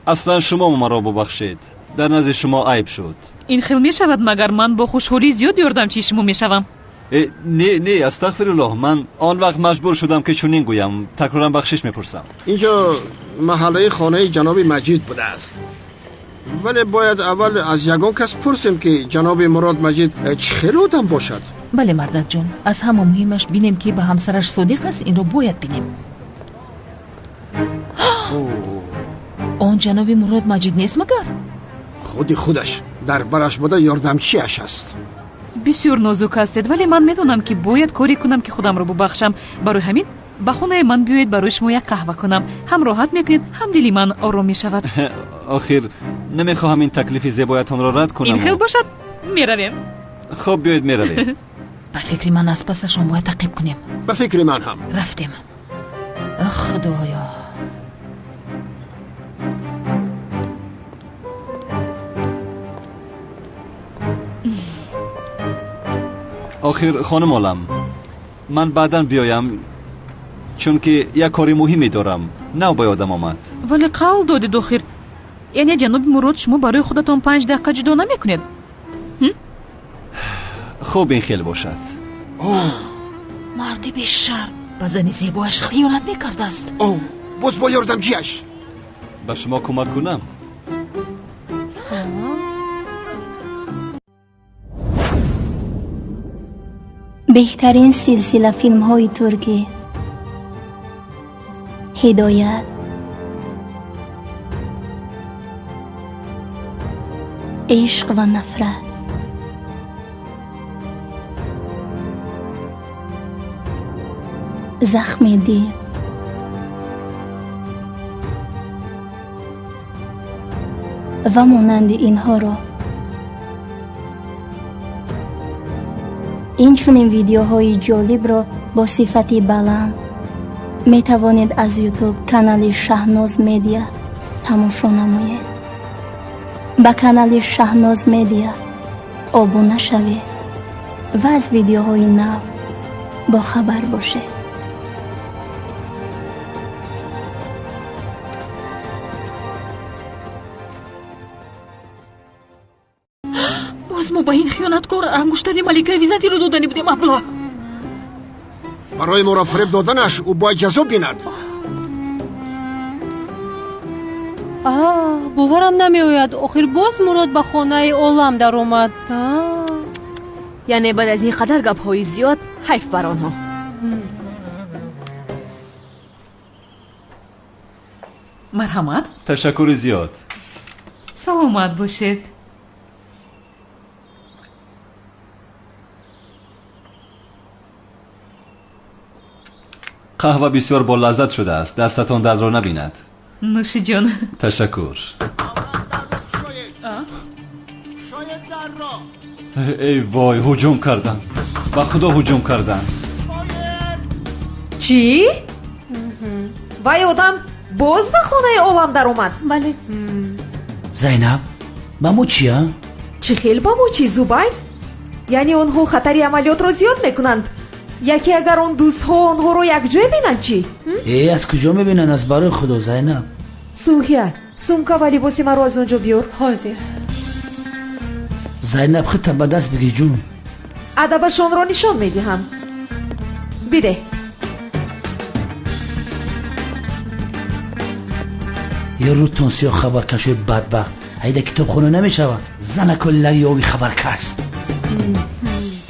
Аслан шумо маро бубахшед. Дар назди шумо айб шуд. Ин хел мешавад, магар ман бо хушҳолии зиёд ёрдамчии шумо мешавам? Не, не, астағфируллоҳ, ман он вақт маҷбур шудам ки чунин гӯям. Такроран бахшиш мепурсам. Инҷо маҳаллаи хонаи ҷаноби Маҷид будааст. Вале бояд аввал аз ягон кас пурсем ки ҷаноби Мурод Маҷид чӣ хел одам бошад. Бале, мардакҷон, аз ҳама муҳимаш бинем ки ба ҳамсараш содиқ аст, инро бояд бинем. Он ҷаноби Мурод Маҷид нест магар? Худи худаш дар бараш буда ёрдамчиаш аст. Бисёр нозук ҳастед, вале ман медонам ки бояд коре кунам ки худамро бубахшам. Барои ҳамин ба хонаи ман биёед, барои шумо як қаҳва кунам. Ҳам роҳат мекунед, ҳам дили ман ором мешавад. Охир намехоҳам ин таклифи зебоятонро рад кунам. Ин хел бошад, меравем. Хуб, биёед меравем. Ба фикри ман аз пасашон бояд таъқиб кунем. Ба фикри ман ҳам. Рафтем. Худоё. Охир хонум Олам, ман баъдан биёям, чунки як кори муҳиме дорам. Нав ба ёдам омад. Вале қавл додед охир. Яъне ҷаноби Мурод, шумо барои худатон 5 дақиқа ҷудо намекунед? Хуб, ин хел бошад. Марди бешарм ба зани зебояш хиёнат мекардааст. Боз бо ёрдамчиаш. Ба шумо кӯмак кунам? Беҳтарин силсила филмҳои туркӣ. Ҳидоят, ишқ ва нафрат, захми дил, ва монанди инҳоро. Инчунин видеоҳои ҷолибро бо сифати баланд метавонед аз YouTube канали Шаҳноз Медиа тамошо намоед. Ба канали Шаҳноз Медиа обуна шавед ва аз видеоҳои нав бохабар бошед. Боз мо ба ин хиёнаткор ангуштари маликаи Византиро додани будем, абла. Барои моро фиреб доданаш ӯ бояд ҷазо бинад. Боварам намеояд. Охир боз Мурод ба хонаи Олам даромад. Яъне баъд аз ин қадар гапҳои зиёд ҳайф бар онҳо. Марҳамат. Ташаккури зиёд. Саломат бошед. Қаҳва бисёр бо лаззат шудааст. Дастатон дардро набинад. Нӯши ҷон. Ташаккур. Эй вой, ҳуҷум карданд. Ба худо ҳуҷум карданд. Чӣ? Вай одам боз ба хонаи Олам даромад? Бале. Зайнаб, ба мо чия? Чӣ хел ба мо чӣ, Зубайр? Яъне онҳо хатари амалиётро зиёд мекунанд. Яке агар он дӯстҳо онҳоро якҷоя бинанд чӣ? Аз куҷо мебинанд? Аз барои худо, Зайнаб. Сулҳия, сумка ва либоси маро аз он ҷо биёр. Ҳозир. Зайнаб, худта ба даст бигир ҷун. Адабашонро нишон медиҳам. Бидеҳ. Ё рӯтон сиёҳ хабаркашои бадбахт. Айда китобхона намешавад. Занако лаёви хабаркаш.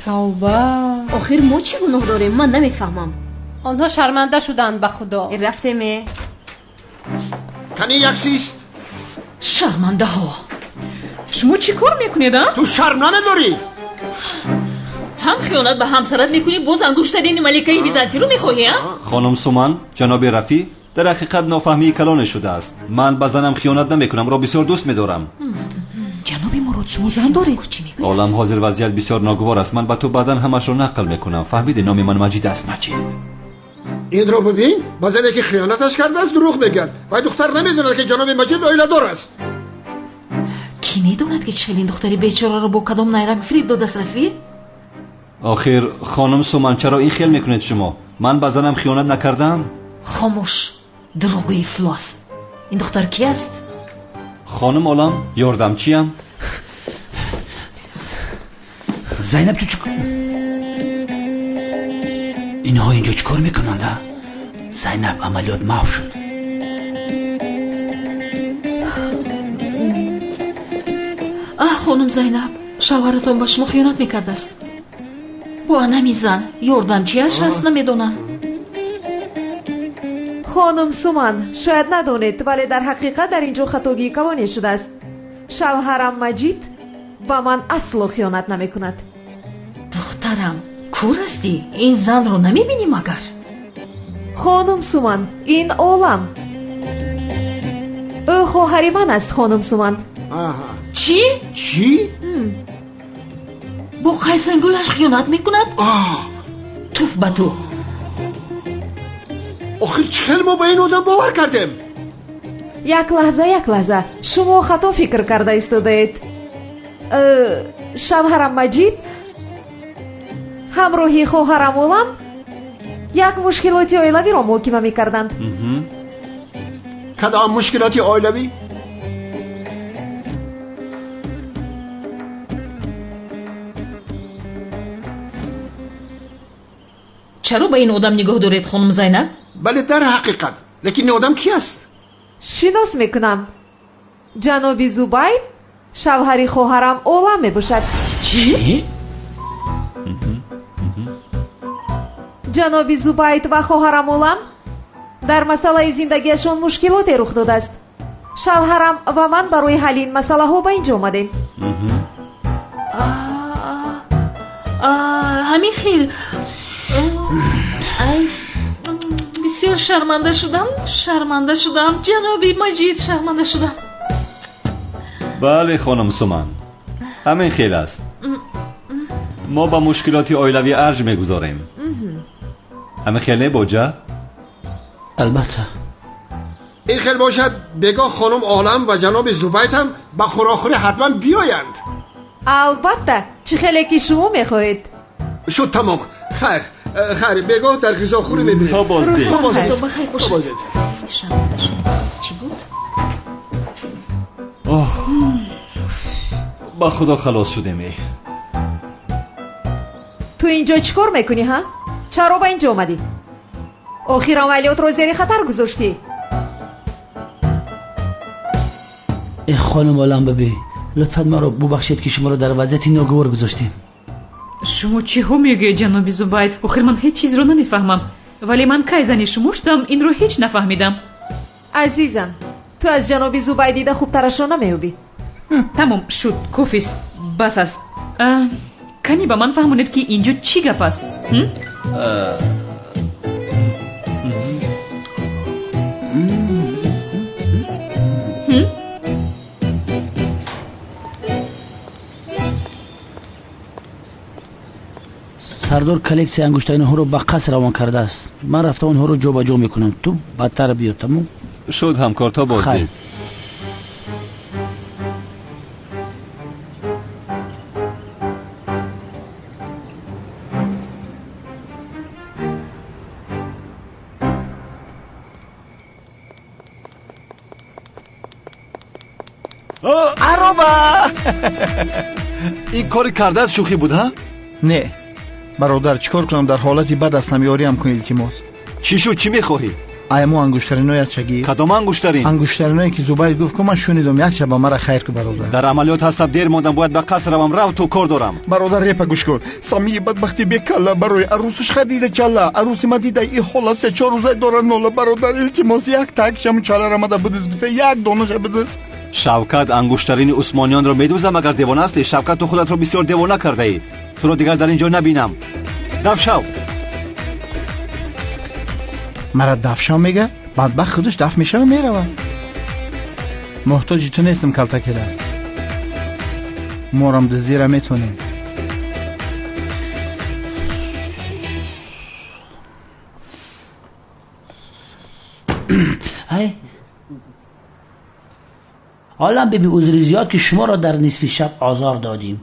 Тавба. Охир мо чӣ гуноҳ дорем? Ман намефаҳмам. Онҳо шарманда шуданд ба худо. Рафтеме. Кани як сист? Шармандаҳо. Шумо чӣ кор мекунед, а? Ту шарм намедорӣ? Ҳам хиёнат ба ҳамсарат мекунӣ, боз ангуштарини маликаи Византиро мехоҳӣ, а? Хонум Суман, ҷаноби Рафӣ, дар ҳақиқат нофаҳмии калоне шудааст. Ман ба занам хиёнат намекунам, ро бисёр дӯст медорам. Ҷаноби Мурод, шумо зан доред? Олам, ҳозир вазъият бисёр ногувор аст. Ман ба ту баъдан ҳамашро нақл мекунам. Фаҳмидӣ, номи ман Маҷид аст. Маҷид. Инро бибин, ба зане ки хиёнаташ кардааст дурӯғ мегӯяд. Вай духтар намедонад ки ҷаноби Маҷид оиладор аст. Кӣ медонад ки чӣ хел ин духтари бечораро бо кадом найранг фиреб додааст, рафиқ? Охир хонум Суман, чаро ин хел мекунед шумо? Ман ба занам хиёнат накардам? Хомӯш, дурӯғгӯи ифлос. Ин духтар ки аст? Хонум Олам, ёрдамчиям. Зайнаб, ту чӣ инҳо инҷо чӣ кор мекунанд? Зайнаб, амалиёт маҳв шуд. Аҳ, хонум Зайнаб, шавҳаратон ба шумо хиёнат мекардааст. Бо анами зан ёрдамчиаш аст, намедонам. Хонум Суман, шояд надонед, вале дар ҳақиқат дар ин ҷо хатогии калоне шудааст. Шавҳарам Маҷид ба ман асло хиёнат намекунад. Духтарам, кур ҳастӣ? Ин занро намебинӣ магар? Хонум Суман, ин Олам. Ӯ хоҳари ман аст, хонум Суман. Чӣ? Чӣ? Бо қайсангулаш хиёнат мекунад? Туф ба ту! Охир чӣ хел мо ба ин одам бовар кардем? Як лаҳза, як лаҳза, шумо хато фикр карда истодаед. Шавҳарам Маҷид ҳамроҳи хоҳарам Олам як мушкилоти оилавиро муҳокима мекарданд. Кадом мушкилоти оилавӣ? Чаро ба ин одам нигоҳ доред, хонум Зайнаб? Бале, дар ҳақиқат. Лекин ин одам ки аст? Шинос мекунам. Ҷаноби Зубайд шавҳари хоҳарам Олам мебошад. Чӣ? Ҷаноби Зубайд ва хоҳарам Олам дар масъалаи зиндагиашон мушкилоте рух додааст. Шавҳарам ва ман барои ҳалли ин масъалаҳо ба ин ҷо омадем. Ҳамин хел. Ай, бисёр шарманда шудам, шарманда шудам, ҷаноби Маҷид, шарманда шудам. Бале, хонум Суман, ҳамин хел аст. Мо ба мушкилоти оилавӣ арҷ мегузорем. Ҳамин хел не, боҷа? Албатта. Ин хел бошад, бегоҳ хонум Олам ва ҷаноби Зубайд ҳам ба хӯрокхӯрӣ ҳатман биёянд. Албатта, чӣ хеле ки шумо мехоҳед. Шуд тамом. Хайр, хайр, бегоҳ дар ғизохӯрӣ мебинем. То боздид. То боздид. То бахайр бошед. Шарманда шудам. Чӣ буд? Оҳ, ба худо халос шудем. Ту инҷо чӣ кор мекунӣ, ҳа? Чаро ба инҷо омадӣ? Охир амалиётро зери хатар гузоштӣ. Э хонум Олам бибӣ, лутфан маро бубахшед ки шуморо дар вазъияти ногувор гузоштем. Шумо чиҳо мегӯед, ҷаноби Зубайд? Охир ман ҳеҷ чизро намефаҳмам. Вале ман кай зани шумо шудам, инро ҳеҷ нафаҳмидам. Азизам, ту аз ҷаноби Зубайд дида хубтарашро намеёбӣ. Тамом шуд, кофист, бас аст. Кани ба ман фаҳмонед ки инҷо чӣ гап аст? Сардор коллексияи ангуштаринҳоро ба қаср равон кардааст. Ман рафта онҳоро ҷобаҷо мекунам. Ту бадтар биё, тамом? Шуд, ҳамкор, то боздид. Ароба! Ин кори кардаат шӯхӣ буд, ҳа? Не. Бародар, чӣ кор кунам? Дар ҳолати бад ҳастам, ёриам кун, илтимос. Чӣ шуд? Чӣ мехоҳӣ? Ай мо ангуштариное аз чагӣ. Кадом ангуштарин? Ангуштариное ки Зубайд гуфт ку, ман шунидам. Якча ба мара хайр ку, бародар. Дар амалиёт ҳастам, дер мондам, бояд ба қаср равам. Рав ту, кор дорам. Бародар, репа гӯш кун. Самии бадбахти бекалла барои арӯсаш харида чалла. Арӯси ма дида и ҳола се-чор рӯза дора нола. Бародар, илтимос, як такшам чалара мада бидиз, бита як донаша бидиз. Шавкат, ангуштарини усмониёнро медӯзам, агар девона ҳастӣ. Шавкат, ту худатро бисёр девона кардаӣ. Туро дигар дар ин ҷо набинам. Дафшав. Мара дафшав мега? Бадбахт худаш даф мешава, мерава. Муҳтоҷи ту нестам, калтакел аст. Морам дуздира метонем. Ай, Олам биби, узри зиёд ки шуморо дар нисфи шаб озор додем.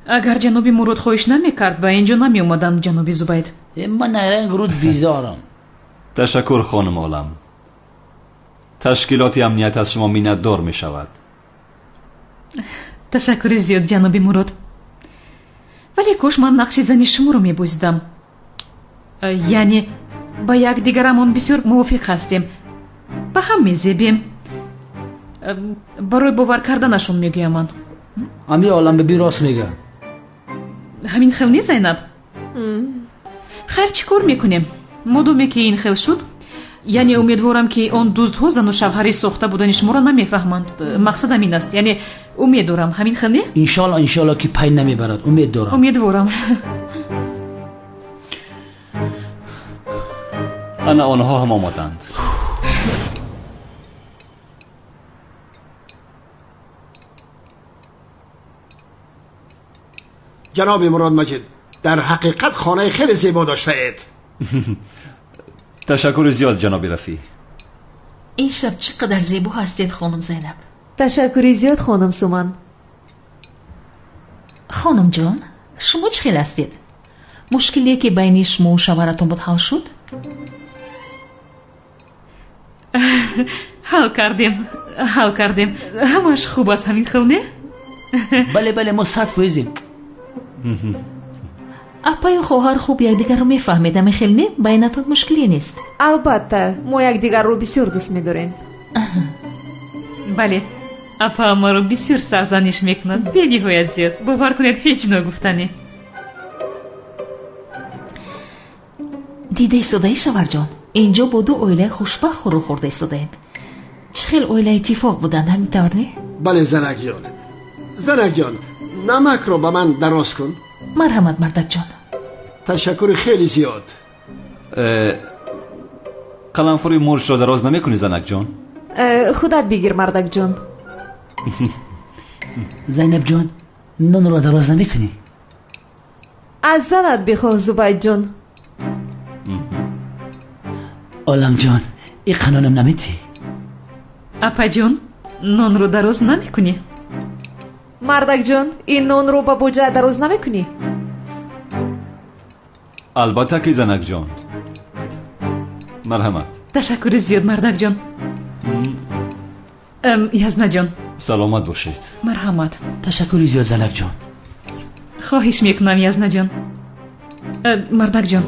Агар ҷаноби Мурод хоҳиш намекард, ба инҷо намеомадам, ҷаноби Зубайд. Ман найранг руд безорам. Ташаккур, хонум Олам. Ташкилоти амният аз шумо миннатдор мешавад. Ташаккури зиёд, ҷаноби Мурод. Вале кош ман нақши зани шуморо мебозидам. Яъне ба якдигарамон бисёр мувофиқ ҳастем, ба ҳам мезебем. Барои бовар карданашон мегӯям ман. Ами Олам биби рост мега. Ҳамин хел не, Зайнаб? Хайр, чӣ кор мекунем? Модоме ки ин хел шуд, яъне умедворам ки он дуздҳо зану шавҳари сохта будани шуморо намефаҳманд. Мақсадам ин аст, яъне умед дорам. Ҳамин хел не? Иншоалло, иншоалло ки пай намебарад. Умед дорам. Умедворам. Ана онҳо ҳам омаданд. Ҷаноби Мурод Маҷид, дар ҳақиқат хонаи хеле зебо доштаед. Ташаккури зиёд, ҷаноби Рафӣ. Ин шаб чӣ қадар зебо ҳастед, хонум Зайнаб. Ташаккури зиёд, хонум Суман. Хонумҷон, шумо чӣ хел ҳастед? Мушкиле ки байни шумову шавҳаратон буд ҳал шуд? Ҳал кардем, ҳал кардем. Ҳамааш хуб аст, ҳамин хел не? Бале, бале, мо 100%. Апаю хоҳар хуб якдигарро мефаҳмед, ҳамин хел не? Байнатон мушкиле нест? Албатта, мо якдигарро бисёр дӯст медорем. Бале, апа маро бисёр сарзаниш мекунад, бениҳоят зиёд. Бовар кунед, ҳеҷ ногуфтанӣ. Дида истодаи, шавҳарҷон, инҷо бо ду оилаи хушбахт хӯру хӯрда истодаем. Чӣ хел оила иттифоқ буданд, ҳамин тавр не? Бале, занакҷон. Занакҷон, намакро ба ман дароз кун. Марҳамат, мардакҷон. Ташаккури хеле зиёд. Қаламфури мурчро дароз намекунӣ, занакҷон? Худат бигир, мардакҷон. Зайнабҷон, нонро дароз намекунӣ? Аз занат бихоҳ, Зубайдҷон. Оламҷон, ин қанонам наметӣ? Апаҷон, нонро дароз намекунӣ? Мардакҷон, ин нонро ба боҷа дароз намекунӣ? Албатта ки, занакҷон. Марҳамат. Ташаккури зиёд, мардакҷон. Язнаҷон. Саломат бошед. Марҳамат. Ташаккури зиёд, занакҷон. Хоҳиш мекунам, Язнаҷон. Мардакҷон.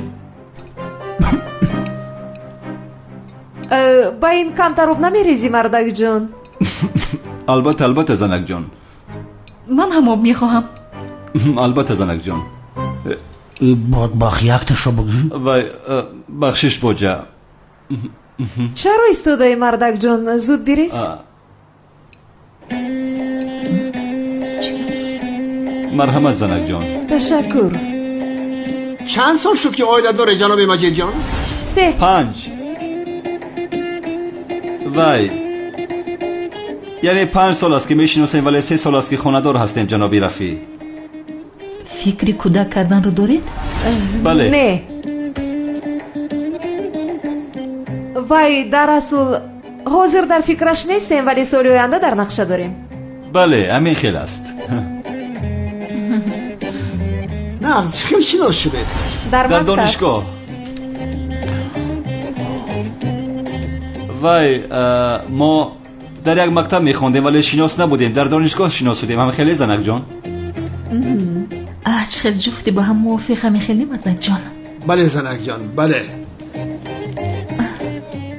Ба ин камтар об намерезӣ, мардакҷон? Албатта, албатта, занакҷон. Ман ҳам об мехоҳам. Албатта, занакҷон. Бадбахт, якташо бигӯ. Вай, бахшиш, боҷа. Чаро истодаӣ, мардакҷон? Зуд бирез. Марҳамат, занакҷон. Ташаккур. Чанд сол шуд ки оила доред, ҷаноби Маҷидҷон? 3. 5. Вай, яъне 5 сол аст ки мешиносем, вале 3 сол аст ки хонадор ҳастем, ҷаноби Рафӣ. Фикри кӯдак карданро доред? Бале. Не. Вай, дар асл ҳозир дар фикраш нестем, вале соли оянда дар нақша дорем. Бале, ҳамин хел аст. Нағз, чӣ хел шинос шудед? Дар Дар донишгоҳ. Вай, мо дар як мактаб мехондем, вале шинос набудем. Дар донишгоҳ шинос шудем. Ҳам хеле, занакҷон? Аҳ, чӣ хел ҷуфти ба ҳам мувофиқ, ҳамин хел не, мардакҷон? Бале, занакҷон, бале.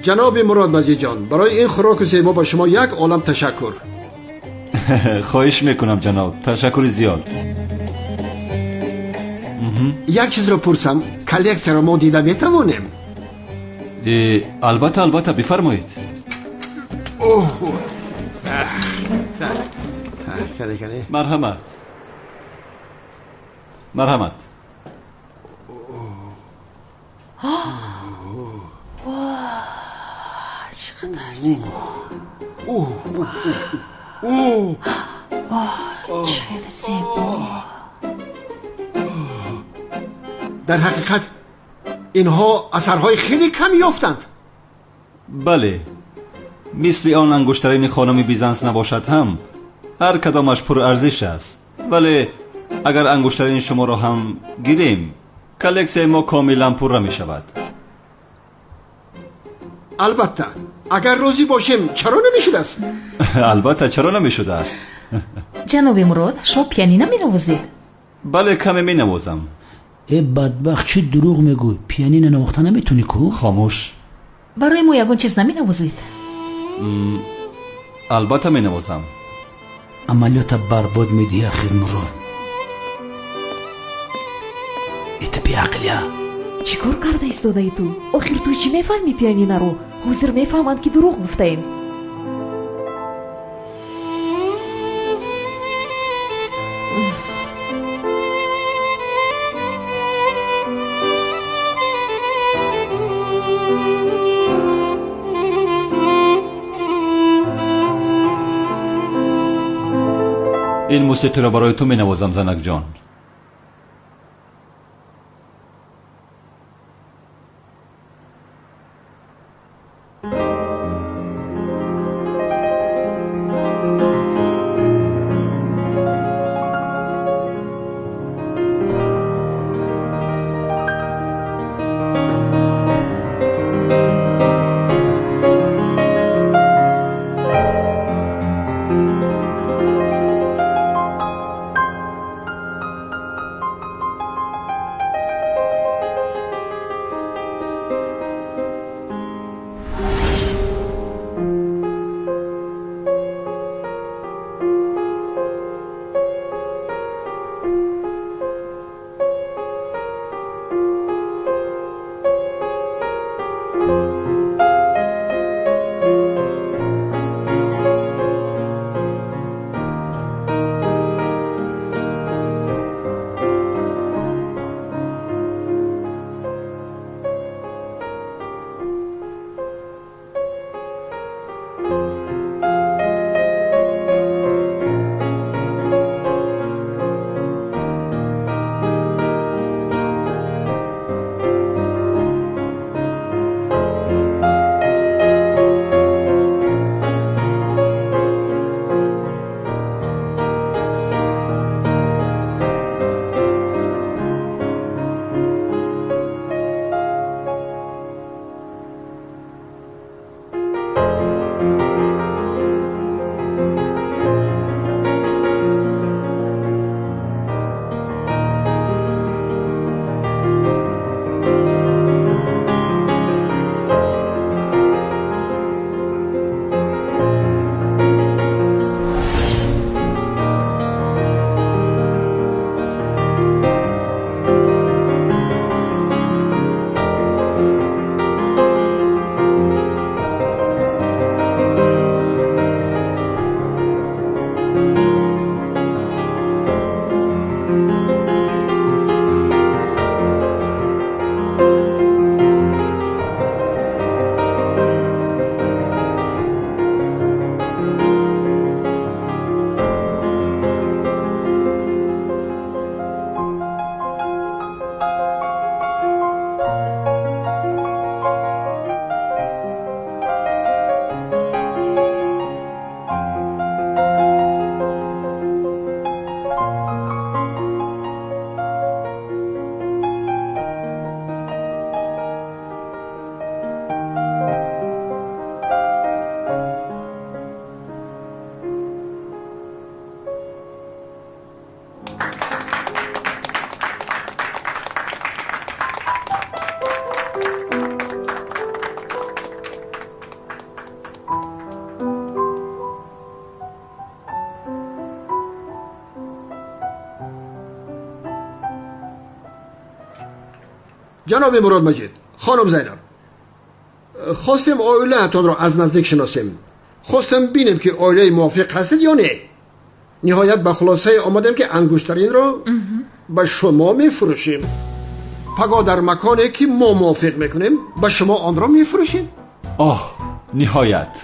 Ҷаноби Мурод Маҷидҷон, барои ин хӯроки зебо ба шумо як олам ташаккур. Хоҳиш мекунам, ҷаноб. Ташаккури зиёд. Як чизро пурсам, коллексияро мо дида метавонем? Албатта, албатта, бифармоед. Марҳамат. Марҳамат. Чӣ қадар зебо! Чӣ хеле зебо! Дар ҳақиқат инҳо асарҳои хеле кам ёфтанд. Бале, Мисли он ангуштарини хонуми Бизанс набошад ҳам, ҳар кадомаш пурарзиш аст. Вале агар ангуштарини шуморо ҳам гирем, коллексияи мо комилан пурра мешавад. Албатта, агар розӣ бошем, чаро намешудааст? Албатта, чаро намешудааст? Ҷаноби Мурод, шумо пианино менавозед? Бале, каме менавозам. Э бадбахт, чӣ дурӯғ мегӯй? Пианино навохта наметонӣ ку? Хомӯш. Барои мо ягон чиз наменавозед? Албатта менавозам. Амалиёта барбод медиҳӣ ахир, Мурод. Это беақлия. Чӣ кор карда истодаи ту? Охир ту чӣ мефаҳмӣ пианинаро? Ҳозир мефаҳманд, ки дурӯғ гуфтаем. Ин мусиқиро барои ту менавозам, занакҷон. جناب مراد مجید، خانم زینب، خواستیم عائله‌تان را از نزدیک شناسیم. خواستم بینیم که عائله موافق هستید یا نه. نهایت به خلاصه آمدیم که انگشترین را به شما میفروشیم. پگاه در مکانی که ما موافق میکنیم به شما آن را میفروشیم. آه، نهایت.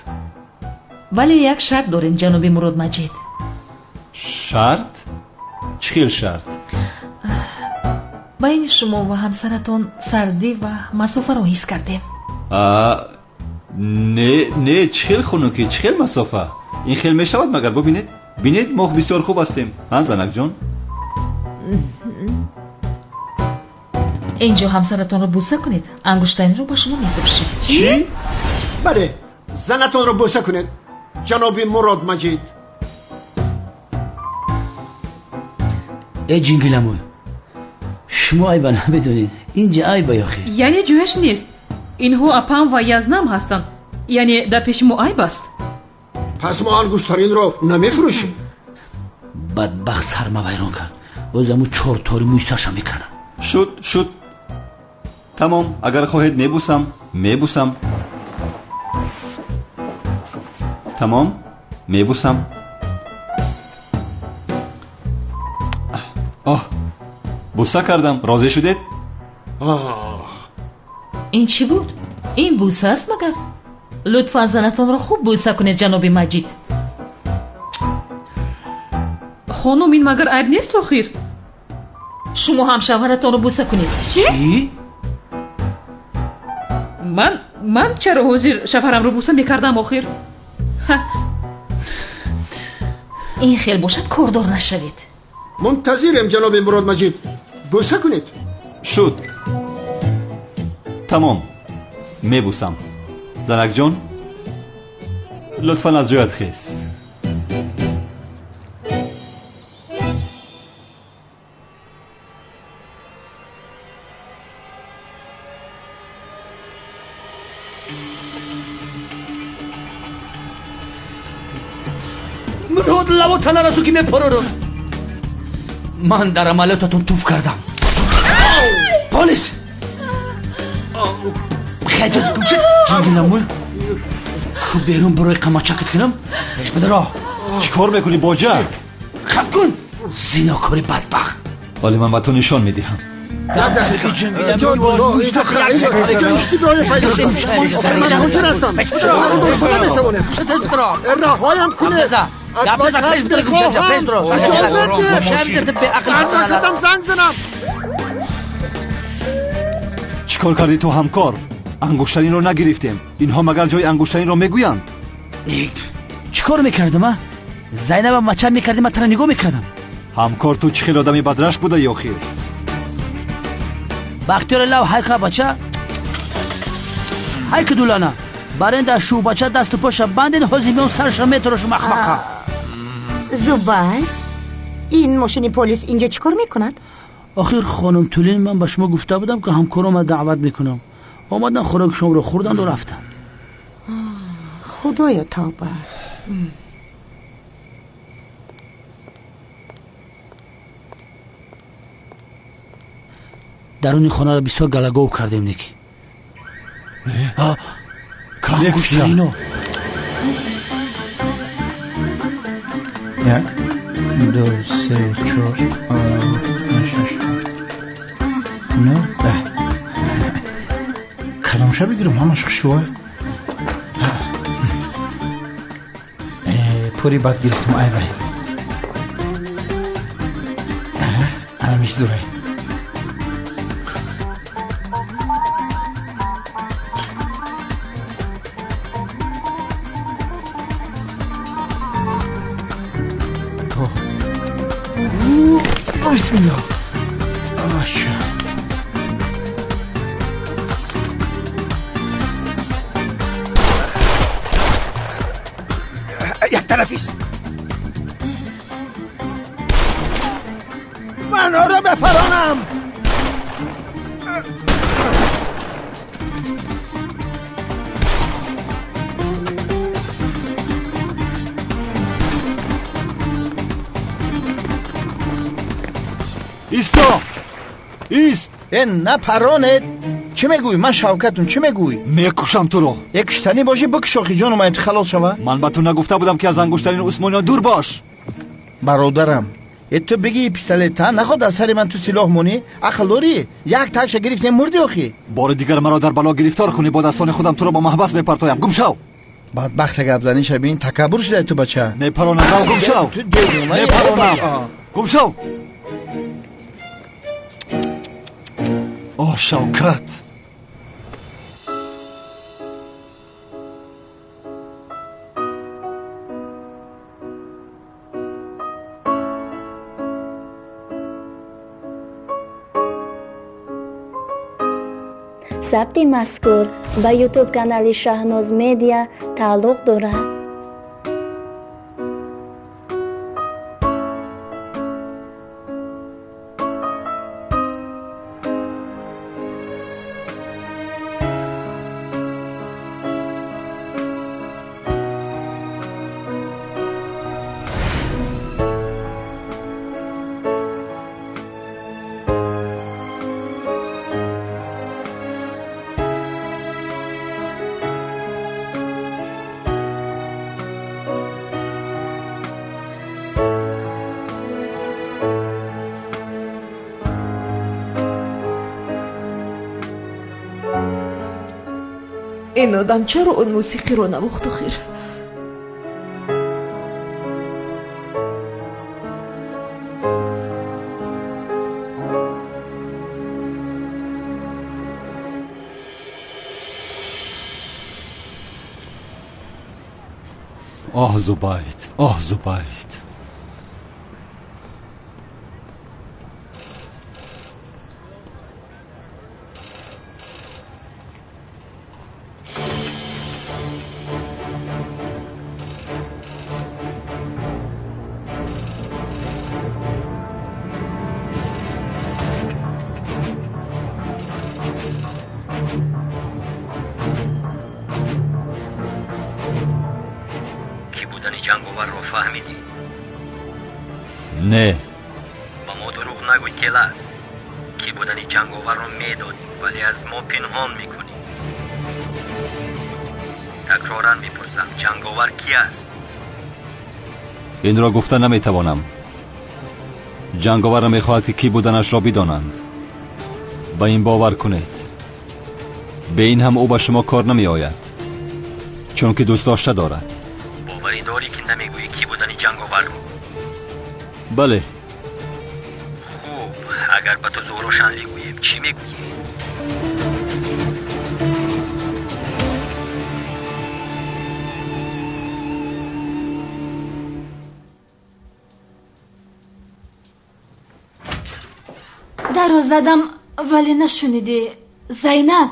ولی یک شرط داریم جناب مراد مجید. شرط؟ چه شرط؟ بین شما و همسرتون سردی و مسافه رو حس کردیم. Не, не, чӣ хел хунукӣ, чӣ хел масофа? Ин хел мешавад магар? Бубинед, бинед, мо бисёр хуб ҳастем. Ҳа, занакҷон? Инҷо ҳамсаратонро бӯса кунед, ангуштаринро ба шумо мефурӯшед. Чӣ? Бале, занатонро бӯса кунед, ҷаноби Мурод Маҷид. Э ҷингиламӯй, шумо айба намедонед, инҷа айба ёхе. Яъне ҷояш нест. Инҳо апам ва язнам ҳастанд. Яъне дар пеши мо айб аст. Пас мо ангуштаринро намефурӯшем. Бадбахт сарма вайрон кард. Боз аму чор тори мӯи сарша мекардам. Шуд, шуд. Тамом, агар хоҳед мебусам, мебусам. Тамом, мебусам. Оҳ, буса кардам, розӣ шудед? Ин чӣ буд? Ин бӯса аст магар? Лутфан занатонро хуб бӯса кунед, ҷаноби Маҷид. Хонум, ин магар айб нест охир? Шумо ҳам шавҳаратонро бӯса кунед. Чӣ? Ман чаро ҳозир шавҳарамро бӯса мекардам охир? Ин хел бошад, кордор нашавед. Мунтазирем, ҷаноби Мурод Маҷид. Бӯса кунед. Шуд. Тамом, мебусам. Занакҷон, лутфан аз ҷоят хез. Мурод, лаву танарасу ки мепарорам. Ман дар амалиётатон туф кардам. Полис! Хеҷат гумшад, ҷингиламӯй. Ку берун барои қамачакат кунам? Ҳеш бидро. Чӣ кор мекунӣ, боҷа? Хаб кун! Зинокори бадбахт. Вале ман ба ту нишон медиҳам. Раҳоям кунед. Занг занам. Чӣ кор кардӣ ту, ҳамкор? Ангуштаринро нагирифтем. Инҳо магар ҷои ангуштаринро мегӯянд? Чӣ кор мекардам, а? Зайнабам мача мекардим, ман тара нигоҳ мекардам. Ҳамкор, ту чӣ хел одами бадрашк будаи охир? Бахтиёри лав ҳайка бача, ҳайка дулана. Барен дар шӯбача дасту поша банден, ҳозир меом сарша метарошум ахмақа. Зубайр, ин мошини полис инҷо чӣ кор мекунад? Охир хонум Тулин, ман ба шумо гуфта будам, ки ҳамкоромро даъват мекунам. Омадан, хӯроки шуморо хӯрданду рафтанд. Худоё, тавба. Даруни хонаро бисёр галагов кардем, неки. Коллексия. Як, ду, се, чор, панҷ, шаш, ҳафт, нӯ, даҳ. Кадомша бигирам, ҳамаш хушвой. Пури бад гирифтам, ай вай. Анамиш зурай. Бисмиллоҳ. Аша. Як тарафист. Ман ора бепаронам. Исто! Ист! Э, напаронед! Чӣ мегӯӣ? Ман Шавкатум, чӣ мегӯӣ? Мекушам туро. Э, куштанӣ бошӣ, бикуш, охи ҷону ман халос шава. Ман ба ту нагуфта будам, ки аз ангуштарин усмониён дур бош. Бародарам, э ту бигӣ пистолет, та наход аз сари ман ту силоҳ монӣ? Ақл дорӣ? Як такша гирифтем, мурдӣ охи. Бори дигар маро дар бало гирифтор кунӣ, бо дастони худам туро ба маҳбас мепартоям. Гум шав! Бадбахта гап заниша бин, такаббур шудай ту бача. Мепаронам, рав, гум шав! Мепаронам! Гум шав! О, Шавкат! Сабти мазкур ба YouTube канали Шаҳноз Медиа тааллуқ дорад. Ин одам чаро он мусиқиро навохт охир? Оҳ, Зубайд, оҳ, Зубайд. Ҷанговарро фаҳмидӣ? Не. Ба мо дурӯғ нагӯй, Келас. Кӣ будани ҷанговарро медонӣ, вале аз мо пинҳон мекунӣ. Такроран мепурсам, ҷанговар кӣ аст? Инро гуфта наметавонам. Ҷанговар мехоҳад, ки кӣ буданашро бидонанд. Ба ин бовар кунед. Бе ин ҳам ӯ ба шумо кор намеояд, чунки дӯстдошта дорад. Боварӣ дорӣ, ки намегӯӣ кӣ будани ҷанговарро? Бале. Хуб, агар ба ту Зуҳро Шанлӣ гӯем, чӣ мегӯӣ? Дарро задам, вале нашунидӣ. Зайнаб.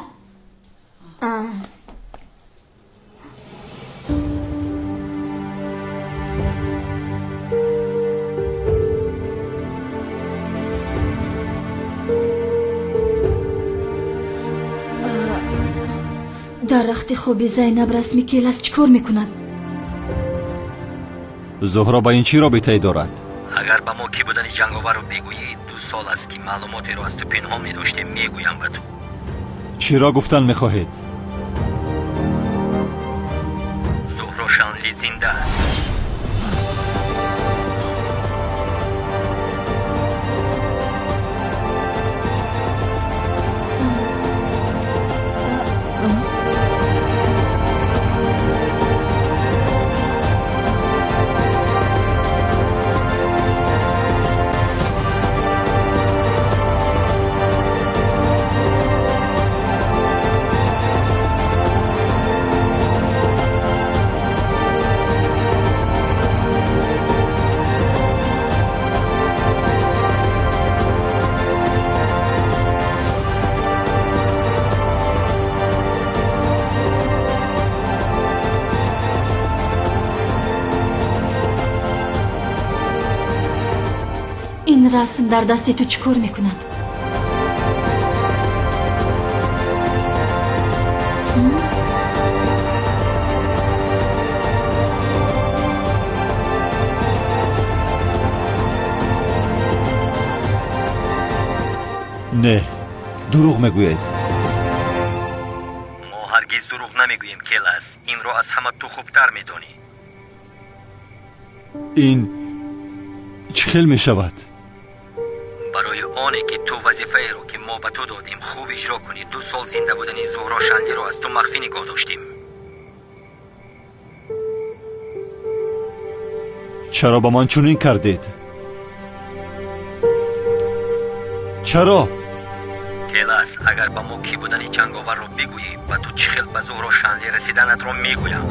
Дар рахти хоби Зайнаб расми Келас чӣ кор мекунад? Зуҳро ба ин чӣ робитае дорад? Агар ба мо кӣ будани ҷанговарро бигӯӣ, 2 сол аст, ки маълумотеро аз ту пинҳон медоштем, мегӯям ба ту. Чиро гуфтан мехоҳед? Зуҳро Шанлӣ зинда аст. Ин расм дар дасти ту чӣ кор мекунад? Не, дурӯғ мегӯед. Мо ҳаргиз дурӯғ намегӯем, Келас. Инро аз ҳама ту хубтар медонӣ. Ин чӣ хел мешавад? Барои оне ки ту вазифаеро, ки мо ба ту додем, хуб иҷро кунӣ, 2 сол зинда будани Зуҳро Шанлиро аз ту махфӣ нигоҳ доштем. Чаро ба ман чунин кардед? Чаро? Келас, агар ба мо кӣ будани ҷанговарро бигӯӣ, ба ту чӣ хел ба Зуҳро Шанлӣ расиданатро мегӯям.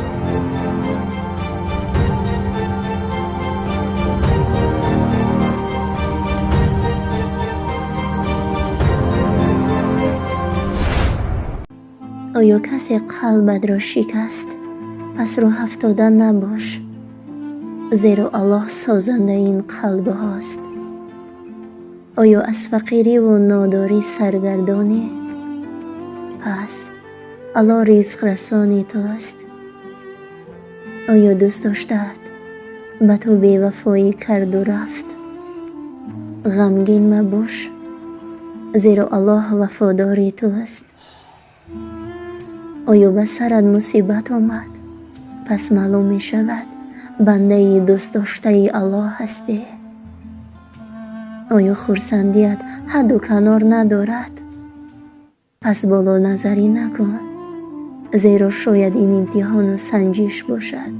Оё касе қалбатро шикаст? Пас рӯҳафтода набош, зеро Аллоҳ созандаи ин қалбҳост. Оё аз фақириву нодорӣ саргардонӣ? Пас Аллоҳ ризқрасони туст. Оё дӯст доштаат ба ту бевафоӣ карду рафт? Ғамгин мабош, зеро Аллоҳ вафодори туст. Оё ба сарат мусибат омад? Пас маълум мешавад бандаи дӯстдоштаи Аллоҳ ҳастӣ. Оё хурсандият ҳадду канор надорад? Пас болоназарӣ накун, зеро шояд ин имтиҳону санҷиш бошад.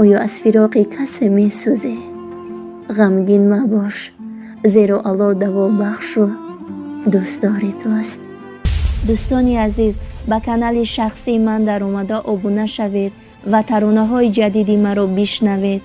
Оё аз фироқи касе месӯзӣ? Ғамгин мабош, зеро Аллоҳ давобахшу дӯстдори туст. Дӯстони азиз, ба канали шахсии ман даромада обуна шавед ва таронаҳои ҷадиди маро бишнавед.